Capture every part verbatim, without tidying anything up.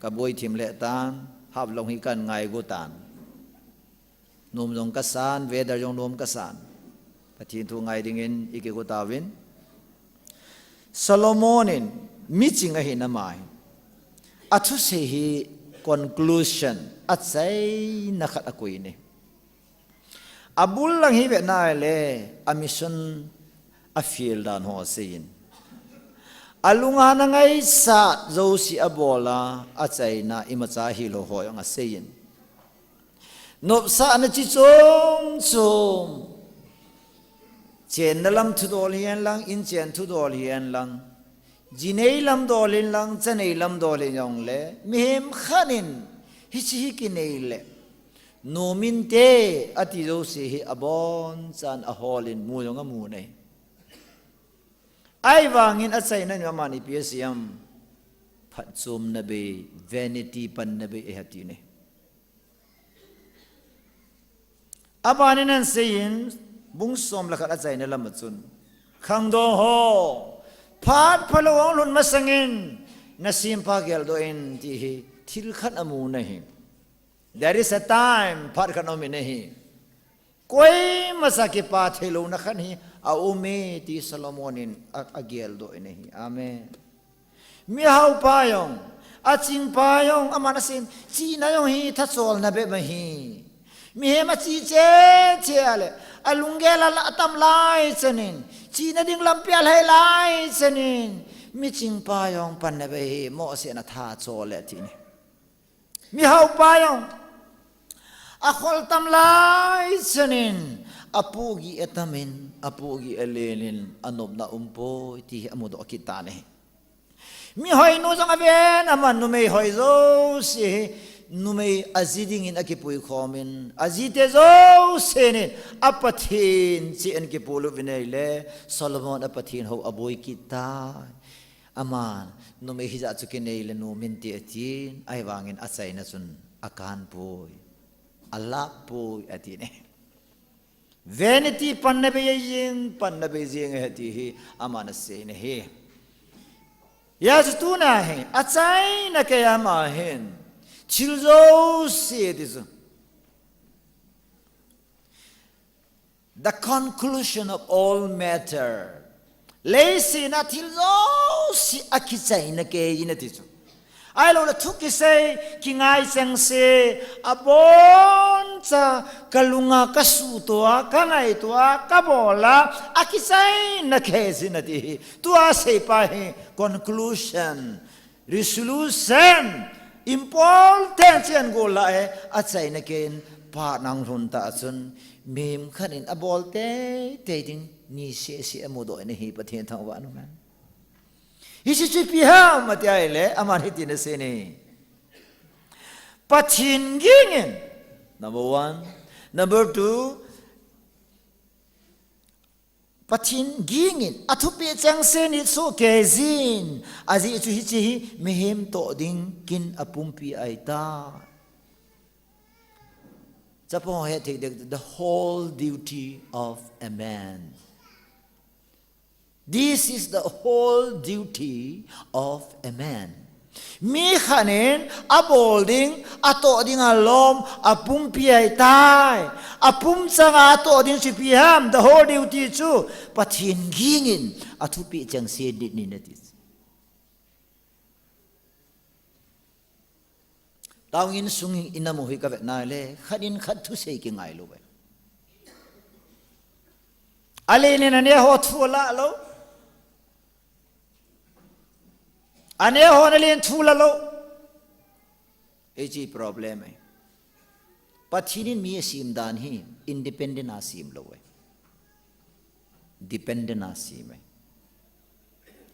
Kaboi thim le tan, haplong hi kan ngaigu tan. Nom jong kasan, weather jong nom kasan. Pathen thu ngai dingin ikigu tauvin. Solomon in miching ahi nama hi. Athusei hi conclusion, achaina khat akoi in ahi. Abul lang hi vetna le, a mission a fail dan ho aseiyin. Alunga na ngaisat jouse abol a, achaina imacha hilou ho jong aseiyin. Nopsahna chi chom chom. Chenna lam thudol hihen lang, inchen thudol hihen lang. Jinei lam dol hihen lang, chanei lam dol hihen jongle. Mihem khat in, hiche hi kinei le. Nom inte, ati jouse hi abonchan aholin mu jong amu in ahi. Ahivangin achaina in aman ipi asei em. Phatchomna bei, vanity panna bei ahi ati in ahi. Abanin aseiyin, bung som le khat achaina lam a chun. Khangdong ho, phat phalou hung lhun masangin, nasempa geldoh in ti hi, thil khat amu in ahi. There is a time, phat khat aum in ahi. Koima cha kipa theilouna khat hi aume ti Solomon in a, ageldoh in ahi. Amen. Mihaopa jong, achingpa jong, aman aseiyin, chihna jong hi thacholna bep ahi. Mihem achi cheh cheh a le, alunggel a atam lai chanin, chihna ding lampi alhai lai chanin, michingpa jong panna bei ahi, mohsehna thachol e ati in ahi. Mihaopa jong, akhol tam lai chanin, apohgih atamin, apohgih alelin, anopna umpoi, ti hi amudoh kit tan ahi. Mihoinu jong aven, aman numei hoi jouse hi, numei aji dingin akipui khomin, ajite jousen in, a Pathen cheh in kipolut uvin ahile, Solomon a Pathen hou aboi kit tai. Aman, numei hijat chu kinei le nom inte atin, ahivangin achaina chun akanpoi, alappoi atin ahi. Vanity panna bei jeng, panna bei jeng ahi ti hi, aman asei in ahi. Hijeh chun tuna hi, achaina kei ama hin, thil jouse ti chu. The conclusion of all matter. Leiset a thil jouse akichaina kei in ati chu. Ahilouleh thu kisei, kingai chengse, aboncha kalunga kasuhtoh a, kangaitoh a, kabol a, akichaina kei jin ati hi. Tua seipa hi conclusion. Resolution, important chen gola e, achaina kei in phat nang lhun ta chun, mihem khat in abol teitei ding, ni sese amudoh in ahi Pathen thangvah in um hen. Hiche chu ipi ham ati ahile, aman hitin asei in ahi. Pathen ging in, number one. Number two, Pathen ging in, athupeh chengse nit soh kei jin, ajeh chu hiche hi mihem toh ding kin apumpi ahitai. Chapang ho hethei ding, the whole duty of a man. This is the whole duty of a man. Mi khat in abol ding, atoh ding alom, apumpi ahitai. Apum changa atoh ding chu ipi ham, the whole duty chu, Pathen ging in, athupeh chengse nit in ati. Taona sung in amu hi kavet na le, khat in khat thusei kingai lou ve. Alen in aneo ho thu alah lou. Aneo hon alen thu alah lou. Hiche problem ahi. Pathen in mi asem dan hi independent a asem lou ahi. Dependent a asem ahi.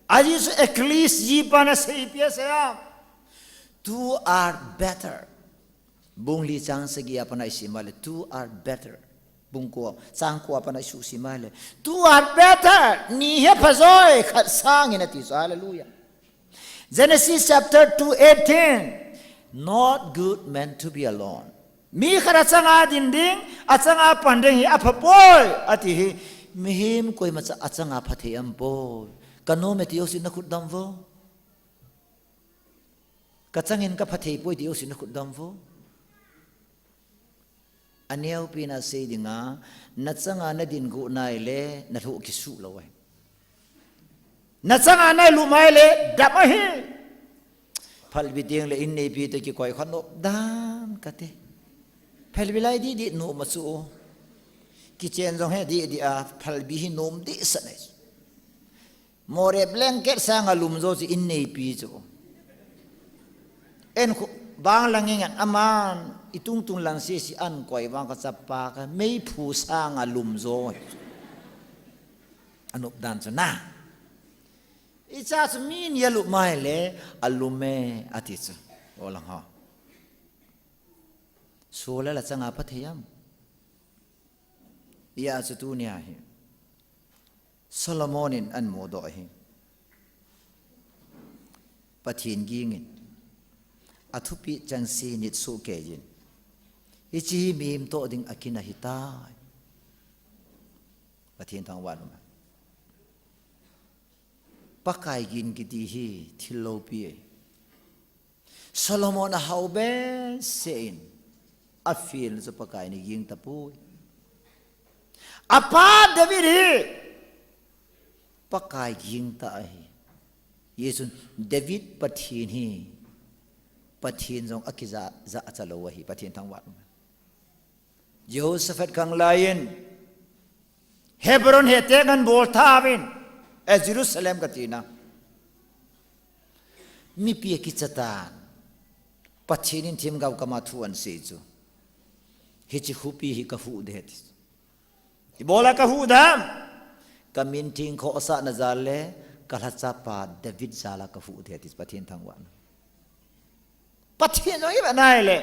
Ajeh chu Ecclesiastes pan asei ipi asei ham. Two are better. Bung li chang sagi a pan isim a le, two are better. Bung ko, chang ko a pan isuhsim a le, two are better. Ni hi aphajoi, khat sangin ati chu, hallelujah. Genesis chapter two eighteen. Not good man to be alone. Mi khat achanga din ding, achanga pan ding hi aphapoi, ati hi. Mihem koimacha achanga phathei aumpoi. Kanom e ti jouse nakhut dam vo. Kachangin kapha thei poi ti usin nakhut dom vo. Aneopen a sei dinga, nachanga nadin gu nai le, nalhu kisuh lou ahi. Nachanga nailup mai le, dam ahi. Phalbi ding le inneipi te kikoi kha nop dan kate. Phalbi lai di di nop ma chu. Kichen jong he di di a, phalbi hi nop di sa nei. Moreh blanket sanga lum jo chu inneipi chu. En khu, bang langin aman, itung tung lang sisi an koi vang kachapa ka, meiphu sanga lum jo. Anop dan chu na. Icha chu min ya lup mai le, alum e, ati chu. O lang ho. Solar la changa pha thei am. Ija chu tunia hi. Solomon in ahin mudoh hi. Pathen gingin. Athupeh chengse nit soh keiyin. Hiche hi mihem toh ding akin ahitai. Pathen thangvah in um hen. Pakai gin kiti hi thil loupi ahi. Solomon ahao behseh in, afail chu Pakai in aging tapoi. Apa David hi Pakai gingta ahi. Hijeh chun David Pathen hi, Pathen jong akija, jahcha lou ahi, Pathen thangvah in um hen. Jehoshaphat khanglai in, Hebron hi attack ahin bol tauvin, eh, Jerusalem kati na. Mipi akicha tan. Pathen in themgao kama thu ahin sei chu. Hiche khopi hi kahuh ding ahi ti. Ibola kahuh ding ham? Kamin theng khohsahna jal le, kalhachapa David jal a kahuh ding ahi ti, Pathen thangvah in um hen. Pathen jong ivet nai le.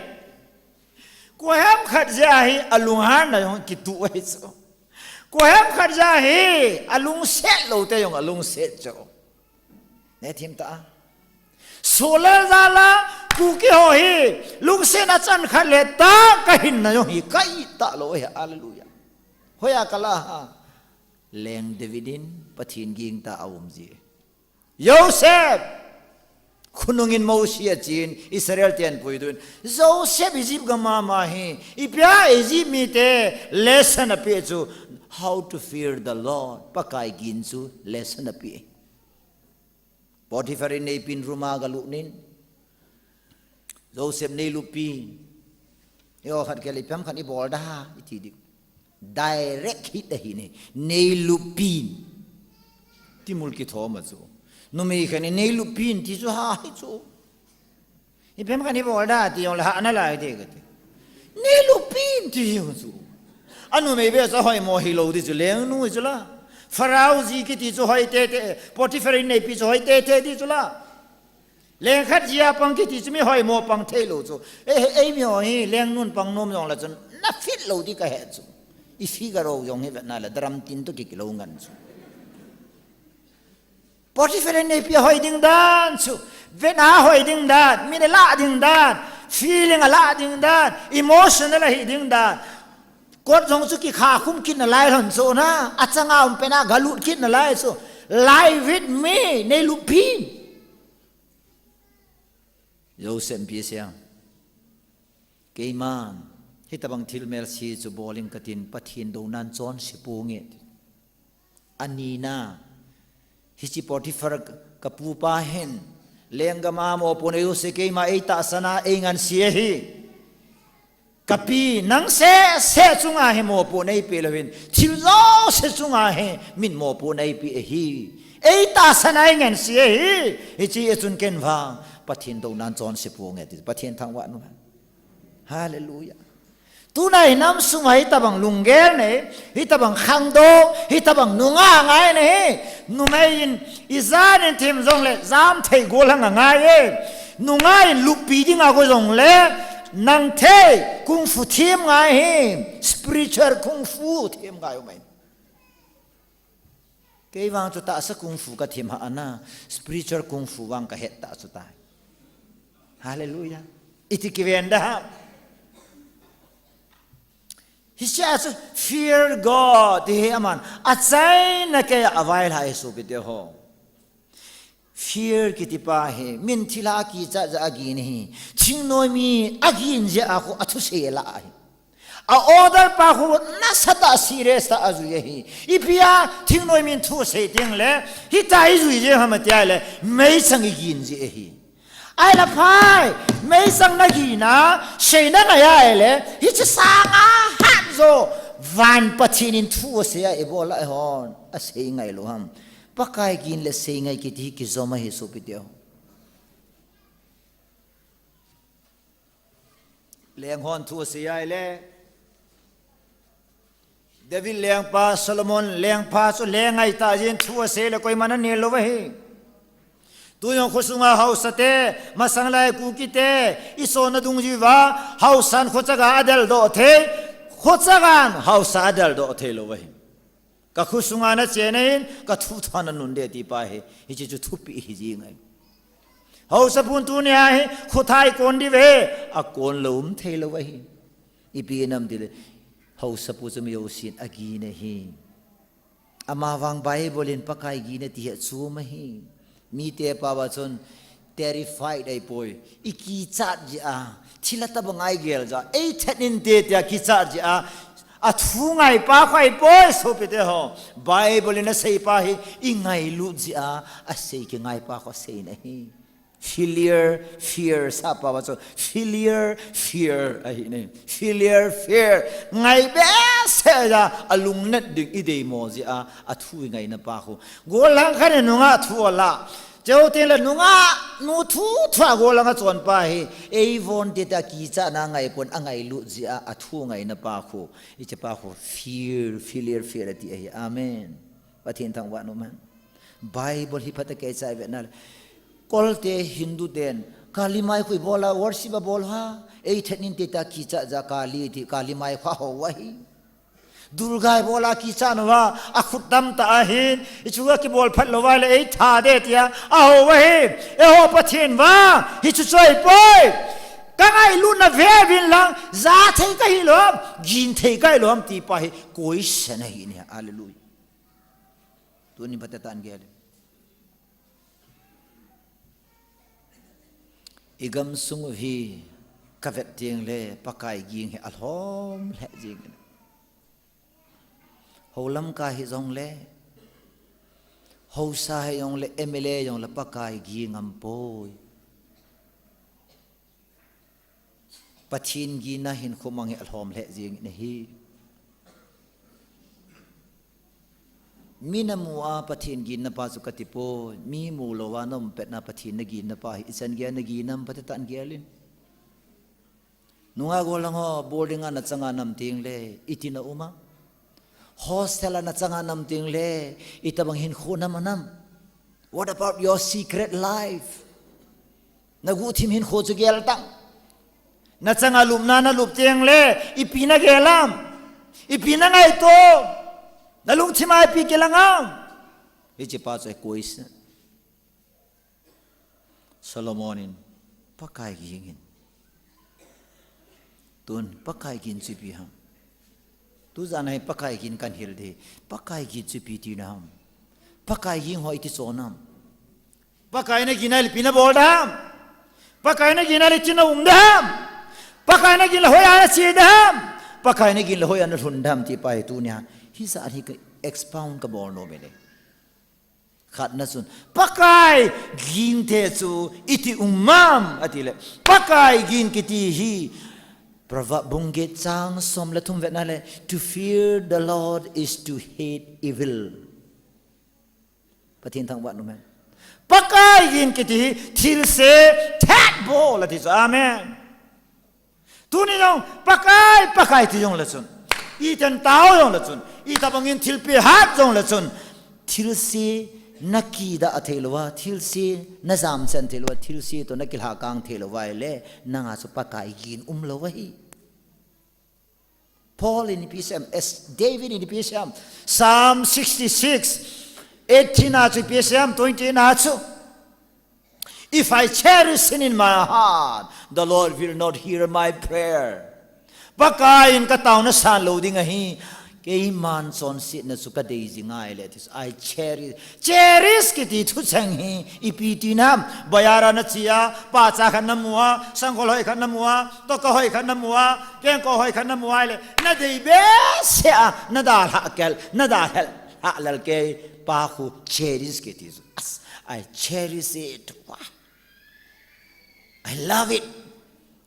Koi ham khat jeh a hi alunghanna jong kituh ahi chu. Koi ham khat jeh a hi alungset lou te jong alungset chu. Nei thim ta a. Solar jal a Kuki ho hi lungsetna chan khat le tah kahinna jong hi kahi talou ahi, hallelujah. Hoiya kalah ham? Leng David in Pathen gingta a um jeh. Joseph! Khonung in Mosi achen, Israel ten puidoh in. Joseph Egypt gam a um ahi, ipi a Egypt mite lesson apeh chu, how to fear the Lord. Pakai gin chu lesson apeh. Potiphar inneipin room a galut in. Joseph, neilup pin. Eiho khat kei le ipi ham khat ibol da ham, iti ding. Direct hit ahi ne. Neilup pin. Ti mul kithom a chu. Numei khat in neilup pin ti chu ha hi chu. Ipi ham khat ibol da ti jong le ha nalai te kati. Neilup pin ti jong chu. Anumei beh chu hoimo hilou ti chu lengnu chu la. Pharaoh ji kiti chu hoi tete, Potiphar inneipi chu hoi tete ti chu la. Leng khat jia pang kiti chu mi hoimo pang thei lou chu. Eh, eh, eimi ho hi lengnun pang nom jong le chun na fit lou ti kahe chu. I figure jong hi vetna le drum tin toh kikilou ngen chu. Potiphar inneipi a hoi ding dan chu. Vetna hoi ding dan, min alah ding dan, feeling alah ding dan, emotional ahi ding dan. Kot jong chu kikha khum kit nalai lhon chu na, achanga um pen a galut kit nalai chu. Lie with me, neilup pin. Joseph in ipi asei em? Keiman, hitabang thil melse chu bol ing katin, Pathen douna in chonse ponge. Anina, hiche Potiphar ka, kapupa hin, lenggam a mopohna jouse keima eitahsan a, eingansei ahi. Kapi, nang seh seh chunga hi mopohna eipeh lou hin, thil jouse chunga hi min mopohna eipeh ahi. Eitahsan a eingansei ahi. Hiche a chun ken vang Pathen douna in chonse ponge ti. Pathen thangvah in um hen. Hallelujah. Tuna hi nam sunga hitabang lunggel nei, hitabang khangdong, hitabang nungah ngai nei. Numei in ijan in thim jong le jam thei gol hang angai e. Nungah in luppi dinga go jong le, nang thei kung fu thim ngai hi, spiritual kung fu thim ngai um ahi. Kei vang chu tahsa kung fu kathim ha ana, spiritual kung fu vang kahet ta chu tai. Hallelujah. Iti kiven da ham? Hiche a chu fear God ti hi aman achaina keiya availhah e sopite ho. Fear kiti pa hi, min thilha a kichat jeh a agin ahi. Thingnoi mi agin jeh a khu athusei alah ahi. A order pa khu nasatah a serious tah a ajui ahi. Ipi a thingnoi min thu asei teng le, hitia ijui jeh ham ati a le, meichang igin jeh ahi. Ahile phai, meichang nagin a, seina ngai a ahile, hiche sanga hat jo, van Pathen in thu asei a ibol a eihon asei ngai lou ham. Pakai gin le seingai kiti hi kijom ahi sopite ho. Leng hon thu asei a ahile, David lengpa, Solomon lengpa chu leng ngai tah jeh in thu asei le koiman anel lou ahi. Tujong khosunga haosa te, masang lai Kuki te, isonna dungjui uva, haosan khochaga adeldoh thei, khochagan haosa adeldoh thei lou ahi. Ka khosunga nachen in, ka thu tha nanun de ti pa hi, hiche chu thupi hi jing ahi. Haosapu tunia hi, khotha ikon diu ve, akon lou um thei lou ahi. Ipi nam tile, haosapu chu mi jousen agin ahi. Amavang Bible in Pakai gin ati hi achom ahi. Mite pao a chun, terrified ahipoi. Ikichat jeh a, thilha tobang a igel jeh a, eithat inte tia kichat jeh a, athu ngai pa khu ahipoi, sopite ho. Bible in asei pa hi, ingailut jeh a, asei kingai pa khu asei na ahi. Filial fear, sap pao a chu, filial fear ahi ne. Filial fear. Ngai behseh jeh a, alungnat ding ideimo jeh a, athu ingaina pa khu. Gollhang khat in nungah thu alah. Chuteng le nungah, nu thu thu a gollhang achon pa hi. Eivon tita kichatna angaipon, angailut jeh a, athu ngaina pa khu. Hiche pa khu fear, filial fear ati ahi. Amen. Pathen thangvah in um hen. Bible hi phatah a kichai ve nale. Kolte Hindu ten, Kali mai khu ibol a, worship abol a. Eithat inte tia kichat jeh a Kali ti, Kali mai khu ahou ahi. Durga ibol a kichat uva, akhut tam tah ahin, hichu akibol phat lou uva le eitha de tia, ahou ahi. Eiho Pathen vang, hichu chu ahipoi. Ka ngailutna ve uvin lang, ja thei kahi lou ham, gin thei kahi lou ham ti pa hi, question ahi ne, hallelujah. Tunin phatah a tah in gel in. Igam sung u hi kavet teng le Pakai gin hi alhom lheh jing in. Houlam ka hi jong le, haosa hi jong le, M L A jong le Pakai gin ngam poi. Pathen ginna hinkho mang hi alhom lheh jing in ahi. Mi namu a Pathen ginna pa chu kati poi, mi mu lou a naum pet na Pathen naginna pa hi, ichan gei a nagin ham phatah a tah in gel in. Nungah gollhang ho, boarding a nachanga nam teng le, iti na um am? Hostel a nachanga nam teng le, itobang hinkho nam anam? What about your secret life? Naguhthim hinkho chu gel tan. Nachanga lupna nalup teng le, ipi nagel am? Ipi nangaito? Nalungthim a ipi kilang am? Hiche pa chu question. Solomon in, Pakai gin in. Tun, Pakai gin chu ipi ham? Tujan a hi Pakai gin kahin hil ding. Pakai gin chu ipi tina ham? Pakai gin ho iti chon ham? Pakai nagin a le ipi nabol ding ham? Pakai nagin a le iti naum ding ham? Pakai nagin le hoiya nache ding ham? Pakai nagin le hoiya nalhun ding ham ti pa hi tunia. Hijat hi ka expound kabol nom e le. Khatna chun, Pakai gin te chu iti um am, ati le. Pakai gin kiti hi, Proverb bung get chang som le thum vet na le, to fear the Lord is to hate evil. Pathen thangvah in um hen. Pakai gin kiti hi, thilse thet bol ati chu. Amen. Tuni jong, Pakai, Pakai ti jong le chun. Iten tao jong le chun. Itobang in thilpeh hat jong le chun. Thilse nakidah thei lou a, thilse najamchan thei lou a, thilse toh nakilhakang thei lou a ahile, nanga chu Pakai gin um lou ahi. Paul in ipi asei em, as David in ipi asei em, Psalm sixty-six, eighteen a chu ipi asei em, twenty-eight a chu. If I cherish sin in my heart, the Lord will not hear my prayer. Pakai in kataona san lou ding ahi. Keiman chonsetna chu kadei jing ahile, ati chu. I cherish. Cherish kiti thucheng hi ipi ti ham? Bazar a nache a, pacha khat namu a, sangkhol hoi khat namu a, toka hoi khat namu a, kengkoh hoi khat namu ahile, nadei behseh a, nadalhah kei, nadalhah lel kei pa khu cherish kiti chu. As, I cherish it. Wah. I love it.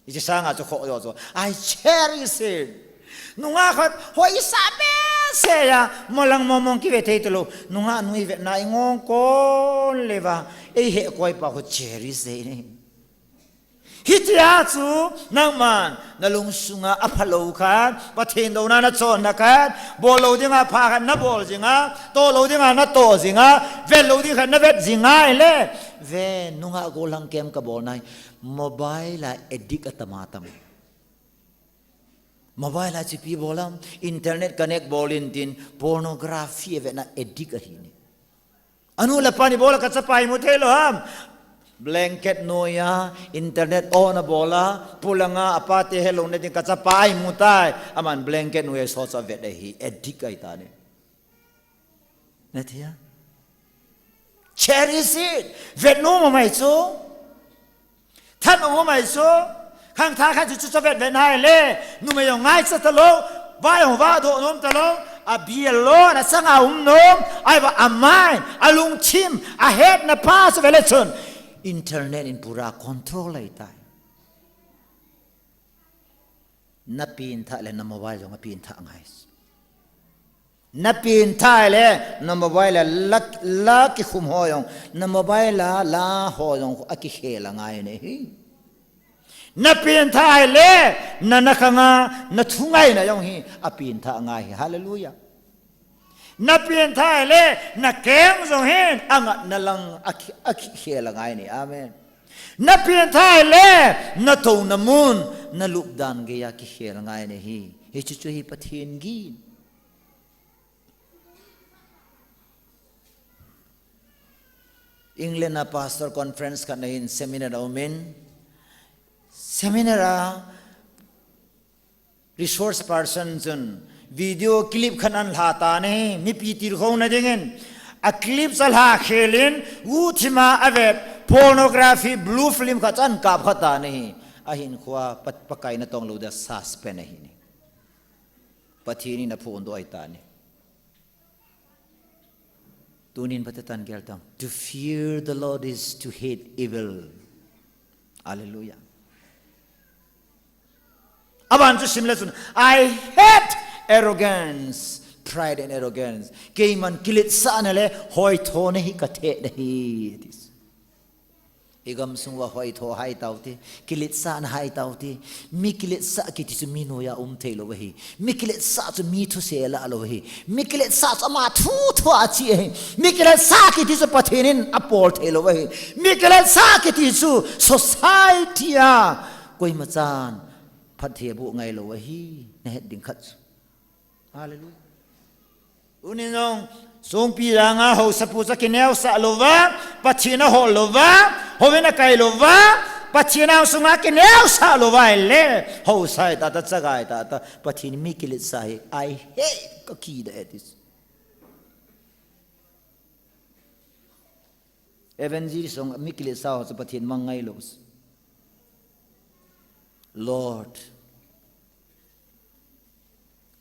Hiche sanga chu khoh jo chu. I cherish it. Nungah khat hoisa behseh a, molang momong kive thei talou. Nungah nu ivetna ingong kon leuva, eihekoi pa khu cherish e. Hitia chu nangman nalungsunga aphalou khat, Pathen douna nachonna khat, bol lou dinga pha khat nabol jinga, toh lou dinga natoh jinga, vet lou ding khat navet jinga ahile, ve, nungah gollhang kem kabol nai. Mobile a addict atam atam. Mobile a chipi bol am, internet connect bol in tin, pornography avetna addict ahi ne. Anu le apa ni bol a kachapa imu thei lou ham? Blanket noiya, internet on abol a, polanga, apate helou na ding kachapa imu tai. Aman blanket noiya socha vet ahi, addict ahi tani. Nathia? Cherish it. Vet nom amai chu. Thanom amai chu. Khangthah khat chu chu vet vet nai le. Numei jong ngaicha talou. Vai jong vah doh nom talou. Abil lou, achanga um nom. Ahivang amai, alungthim, ahetna pa chu vele chun, internet in pura control ahitai. Napengthah le na mobile jong apengthah ngai. Napengthah le na mobile a la, la kikhum ho jong, na mobile a la ho jong akikhel angai ne hi. Napengthah le na, nakhanga, nathu ngaina jong hi apengthah angai hi. Hallelujah. Napengthah le nakeng jong hin angatna lang akhi, akhikhel angai ne. Amen. Napengthah le natouna mun, nalupdan geiya kikhel angai ne hi. Hichu chu hi Pathen gin. England a pastor conference khat na hin seminar a um in, seminar a resource person chun video clip khat ahin lha tan ahi, mipi tilkhouna dingin. A clip chu alha khel in, guhthima avet pornography blue film khat chu ahin kap kha tan ahi. Ahinkhoa Pa-, Pakai natong lou dia suspend ahi ne. Pathen in aphondoh ahi tan ahi. Tunin phatah in gel tang. To fear the Lord is to hate evil. Hallelujah. Aban chu sim le chun, I hate arrogance, pride and arrogance. Keiman kiletsahna le hoithona hi katheh nahi. Igam sung uva hoitho hai tau ti, kiletsahna hai tau ti. Mi kiletsah kiti chu mi noiya um thei lou ahi. Mi kiletsah chu mi thusei lah lou ahi. Mi kiletsah chu ama thu thu a che ahi. Mi kiletsah kiti chu Pathen in apol thei lou ahi. Mi kiletsah kiti chu society a koima chan phatthei aboh ngai lou ahi. Nahet ding khat chu. Hallelujah. Tunin jong, songpi langa haosapu chu akineosah louva, Pathen ahol louva, houin akai louva, Pathen angsunga akineosah louva ahile, haosa hi tata, chaga hi tata, Pathen mi kiletsah hi, I hate, kakida e ti. Evangelist jong mi kiletsah ho chu Pathen mang ngai lou. Lord,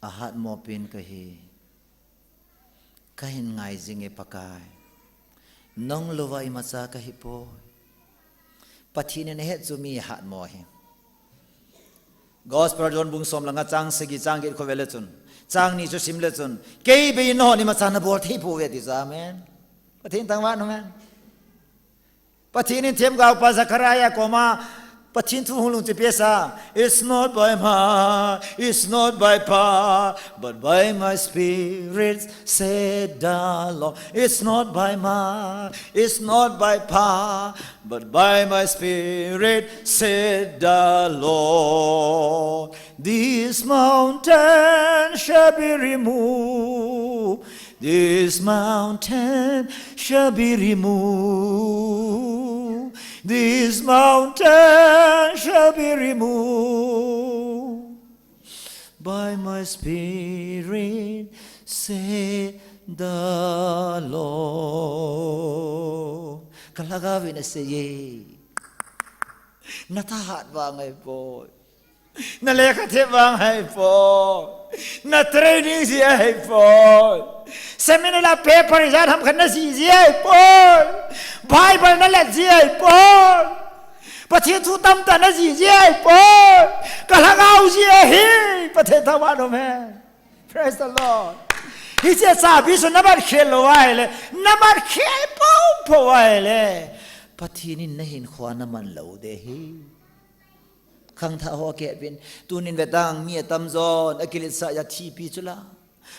ahatmo pen kahi. Kahin ngai jing e Pakai. Nang louva imacha kahi poi. Pathen in ahet chu mi ahatmo hi. Gospel John bung som langa chang sagi chang get khu vele chun, chang ni chu sim le chun, kei bei in nahon imacha nabol thei pouve ti chu, amen. Pathen thangvah in, amen. Pathen in themgaopa Zechariah koma Pathen thu hung lungche pesa, it's not by might, it's not by power, but by my spirit, said the Lord. It's not by might, it's not by power, but by my spirit, said the Lord. This mountain shall be removed. This mountain shall be removed. This mountain shall be removed. By my spirit, say the Lord. Ka lhagaovin aseiye. Na thahat vang ahipoi. Na lekha thep vang ahipoi. Na training jeh ahipoi. Seminar la paper exam ham khat na jih jeh ahipoi. Bible na let jeh ahipoi. Pathen thu tamtah na jih jeh ahipoi. Ka lhagao jeh ahi. Pathen thangvah in um hen. Praise the Lord. Hiche chabi chu na mat khel lou ahile, na mat khel poupou ahile, Pathen in na hinkhoa na man lou ding ahi. Khangthah ho akeh uvin, tunin vetang mi atamjon akiletsah a thipi chu la.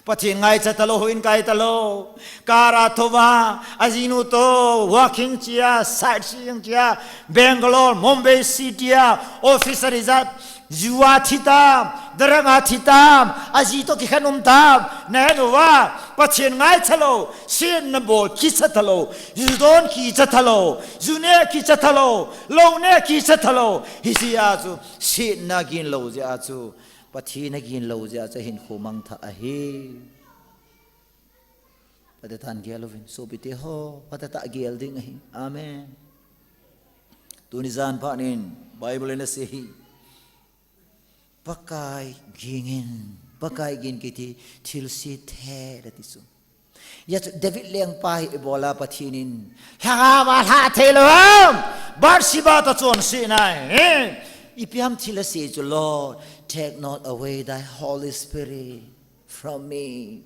Pathen ngaicha talou, houin kai talou. Car a thouva, ajinu toh walking chea, sightseeing chea, Bangalore, Mumbai City a, office a resign, ju a thi tam, drug a thi tam, aji toh kikhen um tam, nahet uva, Pathen ngaicha lou, setna bol kicha talou, ju don kicha talou, ju neh kicha talou, lou neh kicha talou, hijeh a chu, setna gin lou jeh a chu, Pathen agin lou jeh a chu hinkho mangthah ahi. Phatah in gel uvin, sopite ho, phatah in gel ding ahi. Amen. Tuni jan phat in, Bible in asei hi. Pakai gingin, Pakai gin kiti, thilse thet ati chu. Hijeh chun David lengpa hi ibola Pathen in, lhagao a lhah thei lou ham. Bathsheba toh chonsetna hi. Ipi ham thil asei chu, Lord, take not away thy Holy Spirit from me.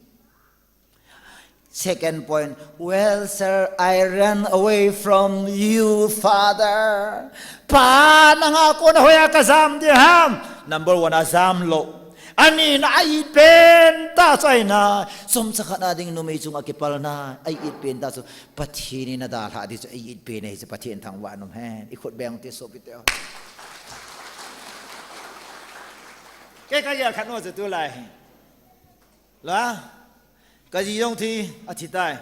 Second point, where shall I run away from you, Father? Pa, nanga kona hoiya kajam ding ham? Number one, ajam lou. Anina, a-it pen tah chu ahina. Chomcha khat a ding numei chunga kipalna, a-it pen tah chu. Pathen in adalhah ding chu a-it pen ahi chu, Pathen thangvah in um hen. Ikhut beng ute sopite ho. Kei kagel khat nu chu tulai hi. La, kaji jong thi, athi tai.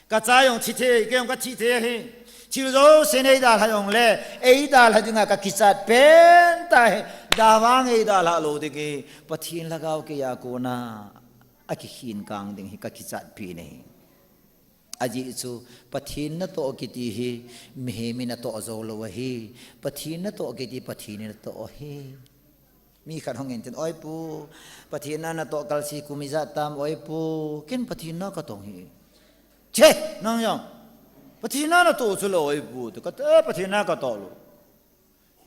Kacha jong thi thei, kei jong kathi thei ahi. Thil jouse eidalhah jongle, eidalhah dinga kakichat pen tah hi. Davang eidalhah lou ding hi. Pathen lhagao keiya kona akikhin kang ding hi kakichat pen ahi. Ajeh chu Pathen natoh kiti hi mihem in atoh jou lou ahi. Pathen natoh kiti Pathen in atoh ahi. Mi khat hung in tin, "Oi pu, Pathen na natoh kalsi kum ijat tam, oi pu, ken Pathen na katong hi." "Che, nang jong Pathen na natoh chu lou, oi pu," ti kati, "Eh, Pathen na katoh lou."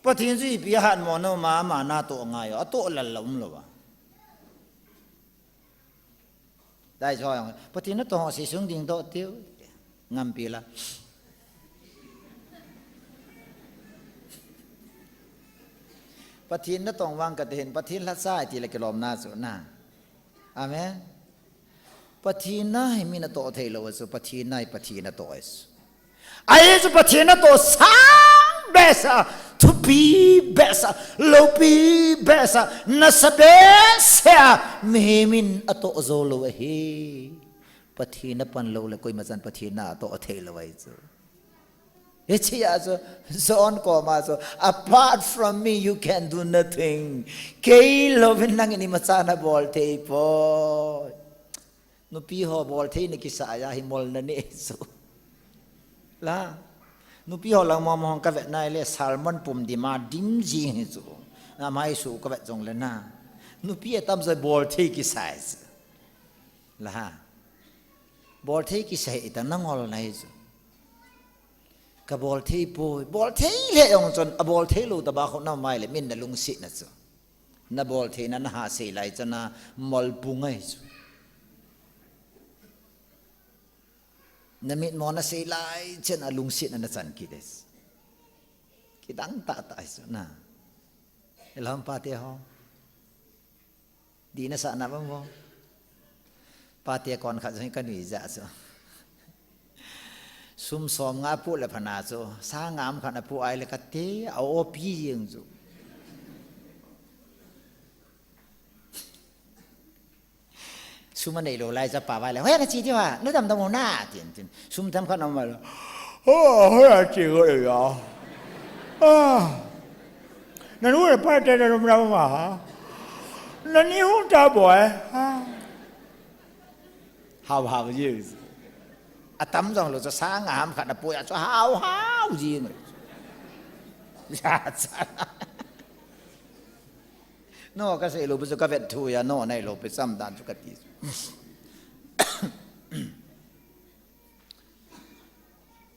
Pathen chu ipi ahat mo na, ama, ama natoh ngai, atoh lal la um lou a. Dai jo jong, Pathen natoh ho si sung ding doh tiu. Ngampi la. Pathen natong vang kati hin, Pathen lhacha iti le kilom na chu na. Amen. Pathen na hi mi natoh thei lou chu, Pathen na hi Pathen natoh ahi chu. Ahi chu Pathen natoh sang behseh a, thupi behseh a, loupi behseh a, nasa behseh a, mihem in atoh jou lou ahi. Pathen napan lou le koima chan Pathen natoh thei lou ahi chu. Hiche a chu, John koma chu, "Apart from me, you can do nothing." Kei louvin nangin imacha nabol thei poi. Nupi ho bol thei nakisah a hi mol nanei chu. La. Nupi ho lang mong mong kavet nai le sermon pum dim a dim jing hi chu. Amai su kavet jong le na. Nupi atam jo bol thei kisah chu. La. Bol thei kisah hi ta nangol nai chu. Kabol thei poi. Bol thei le jong chun abol thei lou tobang khu namai le min nalungset na chu. Nabol theina naha sei lai chana mol pung ahi chu. Namit mo nasei lai chana lungset na nachan kit ahi chu. Kidang tah tah ahi chu na. Ilham pate ho. Dih nasah na bang vo. Pate kon khat jong kanui ja chu. Sum som nga pu le phana chu. Sa ngam khat na pu ai le kate a o pi jeng chu. Sum anei lou lai cha pa vai le, "Hoi, nache diu a, nadam dam u na," tin tin. Sum themkhat na um le, "Oh, hoi, nache ko e ya. Ah. Nanu le pa te na lum na ma ha. Nani hung ta boy. Hau hau ji. Atam jong lou chu sang a ham khat na poi a chu hau hau ji ngai. Ya cha. No, kasei lou pu chu kavet thu a, no, nei lou pi cham dan chu kati.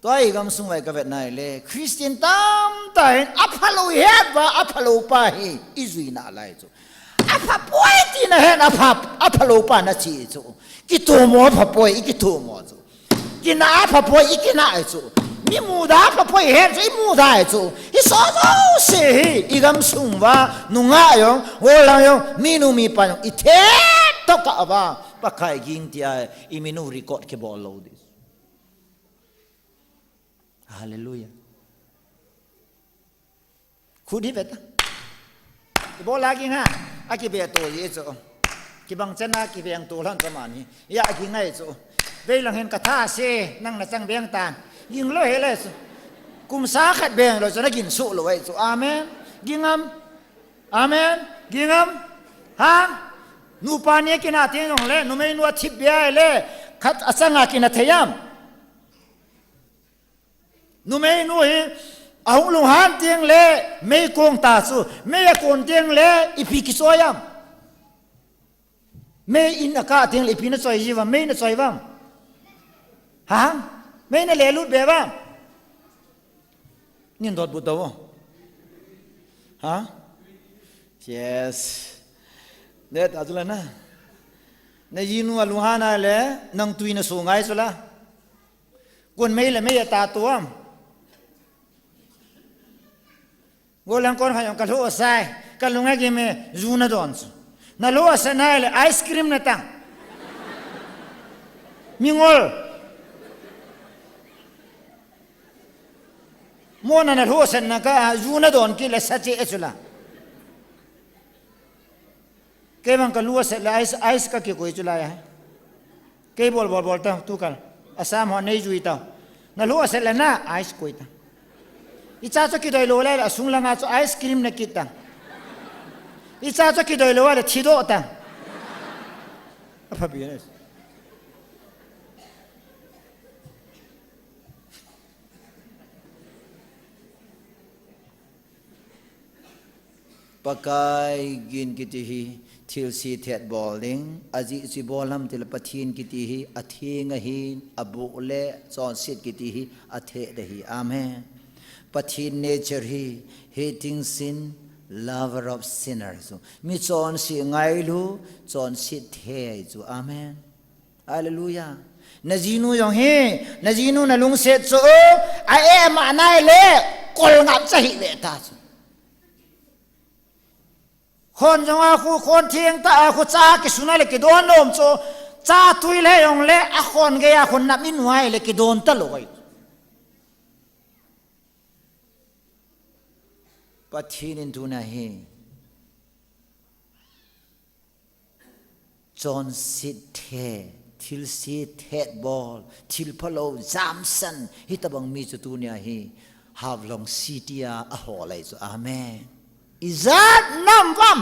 Tua i gamsung vai kavet nai le, Christian tamtah hin, aphalou het uva, aphalou pa hi, ijui nalai chu. Apha poi tina hin, apha, aphalou pa nachi chu. Kitomo apha poi, ikitomo chu. Kina apha poi, ikina chu. Mi muda apha poi het chu, imuda chu. Hiche jouse hi, i gamsung uva, nungah jong, golhang jong, minu mipa jong, ithet tokah uva, Pakai ging tia, iminu record kibol lou ding. Hallelujah. Khut hi ve ta. Ibola ging ham. Akibe to ji chu. Kibang chena kibeng to lhon cha mani. Ya ging ngai chu. Vei lang hin katha se, nang nachang beng tan. Ging lou hile chu. Kum sang khat beng lou chu nagin suh lou ahi chu. Amen. Ging am. Amen. Ging am. Ha? Nupa ni kina teng jong le, numei nu athip bia le. Khat achanga kina thei am. Numei nu hi, ahung lunghan teng le, mei kong ta chu, mei akon teng le, ipi kichoi am. Mei in akah teng le, ipi nachoi ji uvam, mei nachoi uvam. Ha? Mei nalelut be uvam. Nin dot but do. Ha? Yes. Ne ta chu la na. Najinu alunghan a le, nang tui nasu ngai chu la. Kon mei le mei ata tuam. Golhang kon khat jong kalhoh asai, kalung agim e, ju nadon chu. Nalhoh asat nai le ice cream natang. Mingol. Mona nalhoh asat na ka, ju nadon kit le sa che e chu la. Kei bang kalung aset le ice, ice kakikoi chu lai a. Kei bol, bol, bol ta, tu kal. Assam ho nei jui ta. Nalung aset le na, ice koi ta. Icha chu kidoi lou le, asung langa chu ice cream nakit ta. Icha chu kidoi lou le, thidoh ta. Apha bi ne. Pakai ging kiti hi thilse thet bol ding, ajeh chu ibol ham tile Pathen kiti hi atheng ahin, aboh le chonset kiti hi athet ahi. Amen. Pathen nature hi hating sin, lover of sinners. Mi chonse ngailu, chonse thei chu. Amen. Hallelujah. Najinu jong hi, najinu nalungset chu, a-eh ma nai le, kol ngap cha hi ve ta chu. Khon jong a khu, khon theng ta a khu cha kisun a le kidon lom chu, cha tui le jong le, akhon gei a khon nap in uai le kidon ta loi. Pathen in tuna hi. Chonset the, thilse thet bol, thil phalou, jamsan, hitabang mi chu tunia hi, Haflong City a, ahol ahi chu, amen. Ijat nam vam,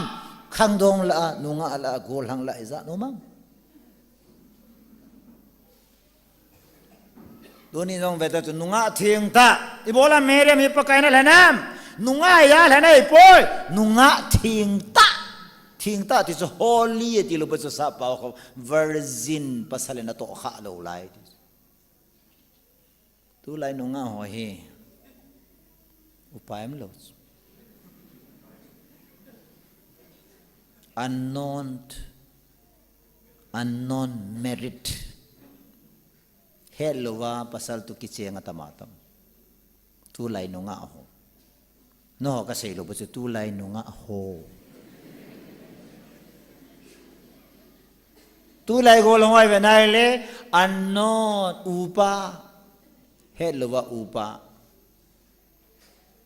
khangdong la, nungah la, golhang la, ijat nom am. Tuni jong veta chu nungah thengtah. Ibola Mary mi Pakai na lhenam. Nungah ya lhena ipoi. Nungah thengtah. Thengtah ti chu holy ti lou pa chu sap pao kho virgin pasal in atoh kha lou lai ti. Tulai nungah ho hi. Upai um lou. Unknown, unknown merit. Hetlouva pasal toh kicheng atam atam. Tulai nungah ho. Nangho kasei lou pa chu tulai nungah ho. Tulai golhang ho ive nai le unknown upa. Hetlouva upa.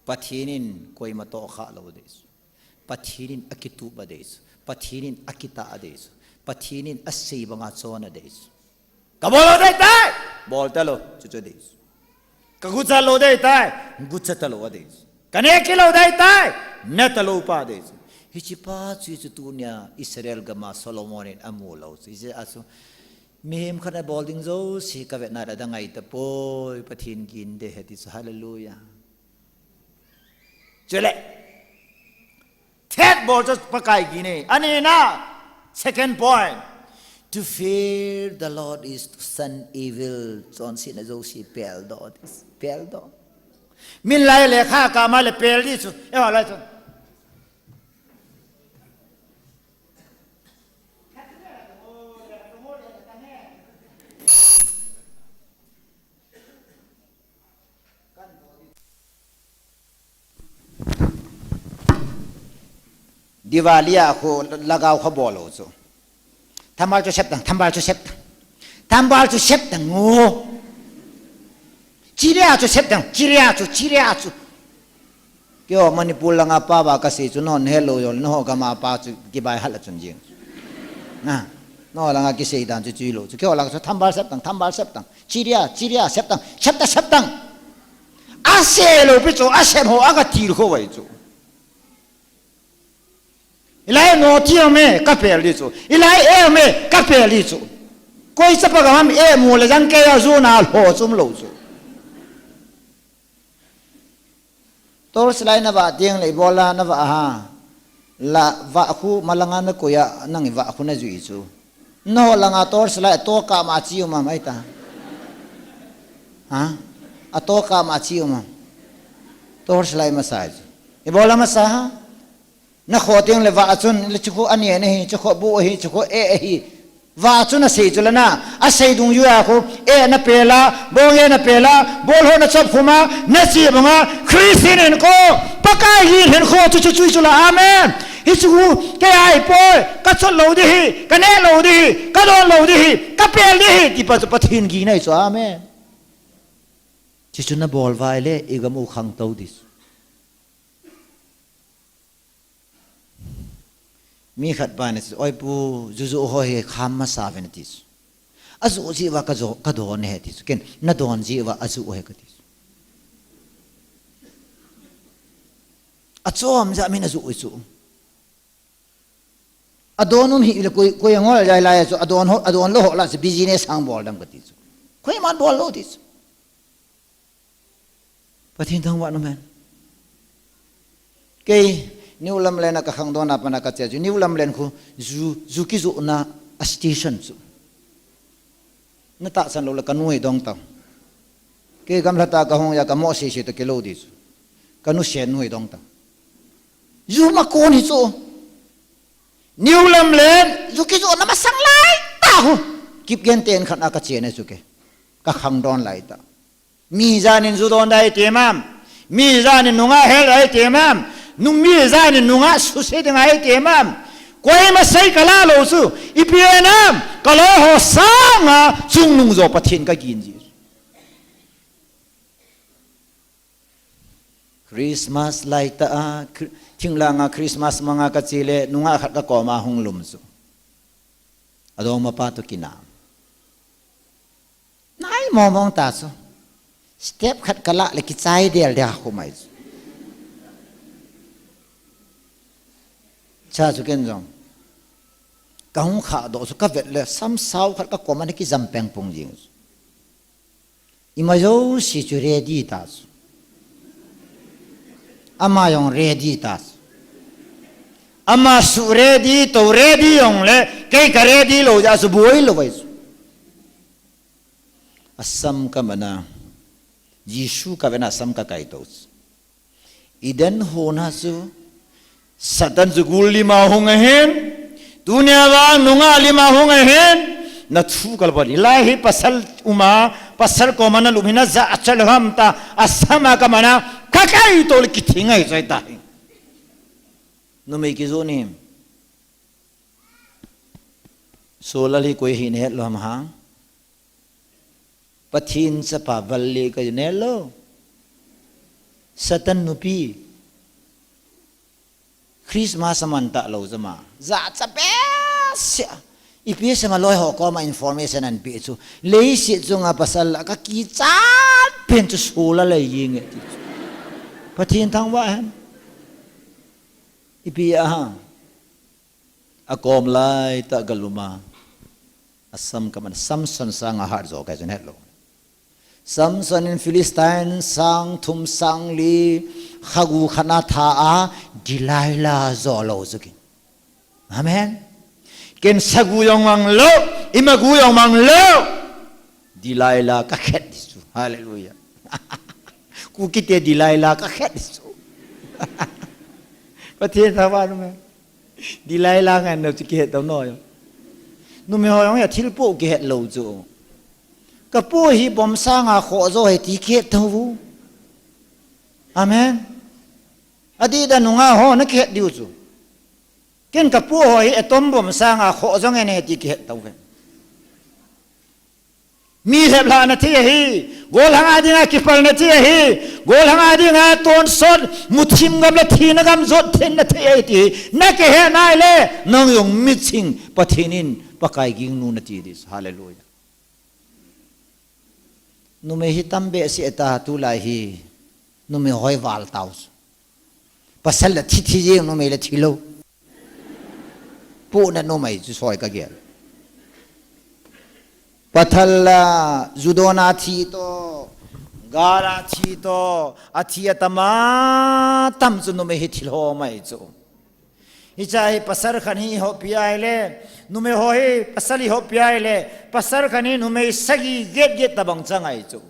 Pathen in koima toh kha lou ding chu. Pathen in akitup a dei chu. Pathen in akitah a dei chu. Pathen in asei banga chon a dei chu. Kabol lou dei tai, bol talou, chuchu dei chu. Kagucha lou dei tai, gucha talou a dei chu. Kaneh kit lou dei tai, neh talou pa dei chu. Hiche pa chu, chu tunia Israel gama Solomon in amu lou chu. Hiche a chu, mihem khat a bol ding jouse ka vetna a dang ahi tapoi, Pathen gin ding ahi ti chu, hallelujah. Chule, third bol chu Pakai gin ahi. Ani na, second point. To fear the Lord is to shun evil. Chonsetna jouse peldoh, peldoh. Min lai le kha ka ma le pel ding chu. E ho lai chu. Diwali a khu lagao kha bol lou chu. Thambal chu sep tang, thambal chu sep tang. Thambal chu sep tang ngo. Chiria chu sep tang, chiria chu, chiria chu. Keiho Manipur langa pa va kasei chu, nahon helou jol, nangho gama pa chu kibai hal a chun jing. Na, nangho langa kisei dan chu chu hilou chu. Keiho langa chu thambal sep tang, thambal sep tang. Chiria, chiria, sep tang, sep tang, sep tang. Asep lou pi chu, asep ho aga til kho vai chu. Hilai no ti me, ka pel ding chu. Hilai e me, ka pel ding chu. Koi chapa gam e mu le jang kei a ju na lho chum lou chu. Torch light na va tiang le ibola na va ha. La va khu malanga na koya nang va khu na jui chu. Nangho langa torch light a toh kah ma chi um am ahi ta. Ha? A toh kah ma chi um am. Torch light masa chu. Ibola masa ha. Na kho tiang le va chun le chu khu ani ani hi, chu khu bu hi, chu khu e hi. Va chu na sei chu la na, asei dungjuia khu, e na pela, bong e na pela, bol ho na chop khuma, na chi banga, Christian in ko, Pakai hin hin kho chu chu chu chu la, amen. Hichu khu, kei ahi poi, ka chot lou ding hi, ka neh lou ding hi, ka don lou ding hi, ka pel ding hi, ti pa chu Pathen gin ahi chu, amen. Chuchu na bol vai le, i gam u khangtou ding chu. Mi khat pa na chu, oi pu, juju ho hi kham masa ve na ti chu. Aju ji va ka jo, ka don he ti chu. Ken, na don ji va aju he ka ti chu. Achom ja mi na ju chu. Adon um hi le koi, koi angol jai lai chu, adon ho, adon lou ho la chu business hang bol dam ka ti chu. Koiman bol lou ti chu. Pathen thangvah in um hen. Kei, New Lamlen a ka khangdon a pat a ka che chu, New Lamlen khu, ju, ju kijohna a station chu. Na tahsan lou le ka nu hi dong tau. Kei gamlhat a ka hung a ka mo sese toh kilou ding chu. Ka nu sen nu hi dong tau. Ju ma kon hi chu. New Lamlen, ju kijohna masang lai tah khu. Kipgen ten khat a ka che na chu kei. Ka khangdon lai tah. Mi janin ju don ding ahi ti ham. Mi janin nungah hel ding ahi ti ham. Nu mi janin nungah suse ding ahi ti ham. Koima sei ka la lou chu. Ipi ham. Ka loi ho sanga chungnung jo Pathen ka gin ji. Christmas lai tah a, Khri-, thinglhang a Christmas mang a ka che le, nungah khat ka kom a hung lum chu. Adongmapa toh kinah. Nai mong mong ta chu. Step khat ka lah le kichai del dia khu mai chu. Cha chu ken jong. Ka hung khah doh chu ka vet le sam sao khat ka kom a na kijam peng pung jing chu. Ima jouse chu ready ta chu. Ama jong ready ta chu. Ama suh ready, tou ready jong le, kei ka ready lou jeh a chu boi lou vai chu. Asam ka man a, Jesu ka ven a asam ka kai tou chu. Eden hon a chu, Satan chu gul lim a hung ahin, tunia vang nungah lim a hung ahin, na thu ka la bol. Hilai hi pasal um a, pasal kom a na lum hi na jachat lou ham ta, asam a ka man a, ka kai tou le kithing ahi chai ta hi. Numei kijoh ni. Solar hi koi hi na het lou ham hang. Pathen chapa val le ka ne lou. Satan nupi. Christmas a man ta lou jama. Jachat behseh a. Ipi sema loi ho koma information an pe chu. Leiset chunga pasal la ka kichat pen chu solar le ying e ti chu. Pathen thangvah hen. Ipi a ha. Akom lai tah galuma. Asam kaman Samson sanga hat jo kahi chun hetlou. Samson in Philistine sang thum sang li khagu khat na tha a Delilah jo lou chu kin. Amen. Ken sagu jong mang lou, imagu jong mang lou. Delilah kakhet ding chu. Hallelujah. Kukite Delilah kakhet ding chu. Pathen thangvah in um hen. Delilah ngen lou chu kihet tou noi. Numei ho jong hi athil poh kihet lou chu. Kapu hi bomb sanga khoh jo ahi ti kihet tou. Amen. Adih dan nungah ho nakihet diu chu. Ken kapu ho hi atom bomb sanga khoh jo ngen ahi ti kihet tou hen. Mi lheplhah na thei ahi. Gollhang a dinga kipal na thei ahi. Gollhang a dinga tonsot, muthim gam le thina gam jot theina thei ahi ti hi nakihet nai le, nang jong miching Pathen in Pakai ging nu nati ding. Hallelujah. Numei hi tam behseh ta tulai hi. Numei hoi val tau. Pasal la thi thi jeng, numei la thi lou. Pu na numei chu soi kagel. Pathal la, ju don a thi to, gal a thi to, athi atam atam chu numei hi thil ho mai chu. Hiche hi pasal khat hi ihoupi a ahile, numei ho hi pasal ihoupi a ahile, pasal khat hi numei sagi get get tabang chang ahi chu.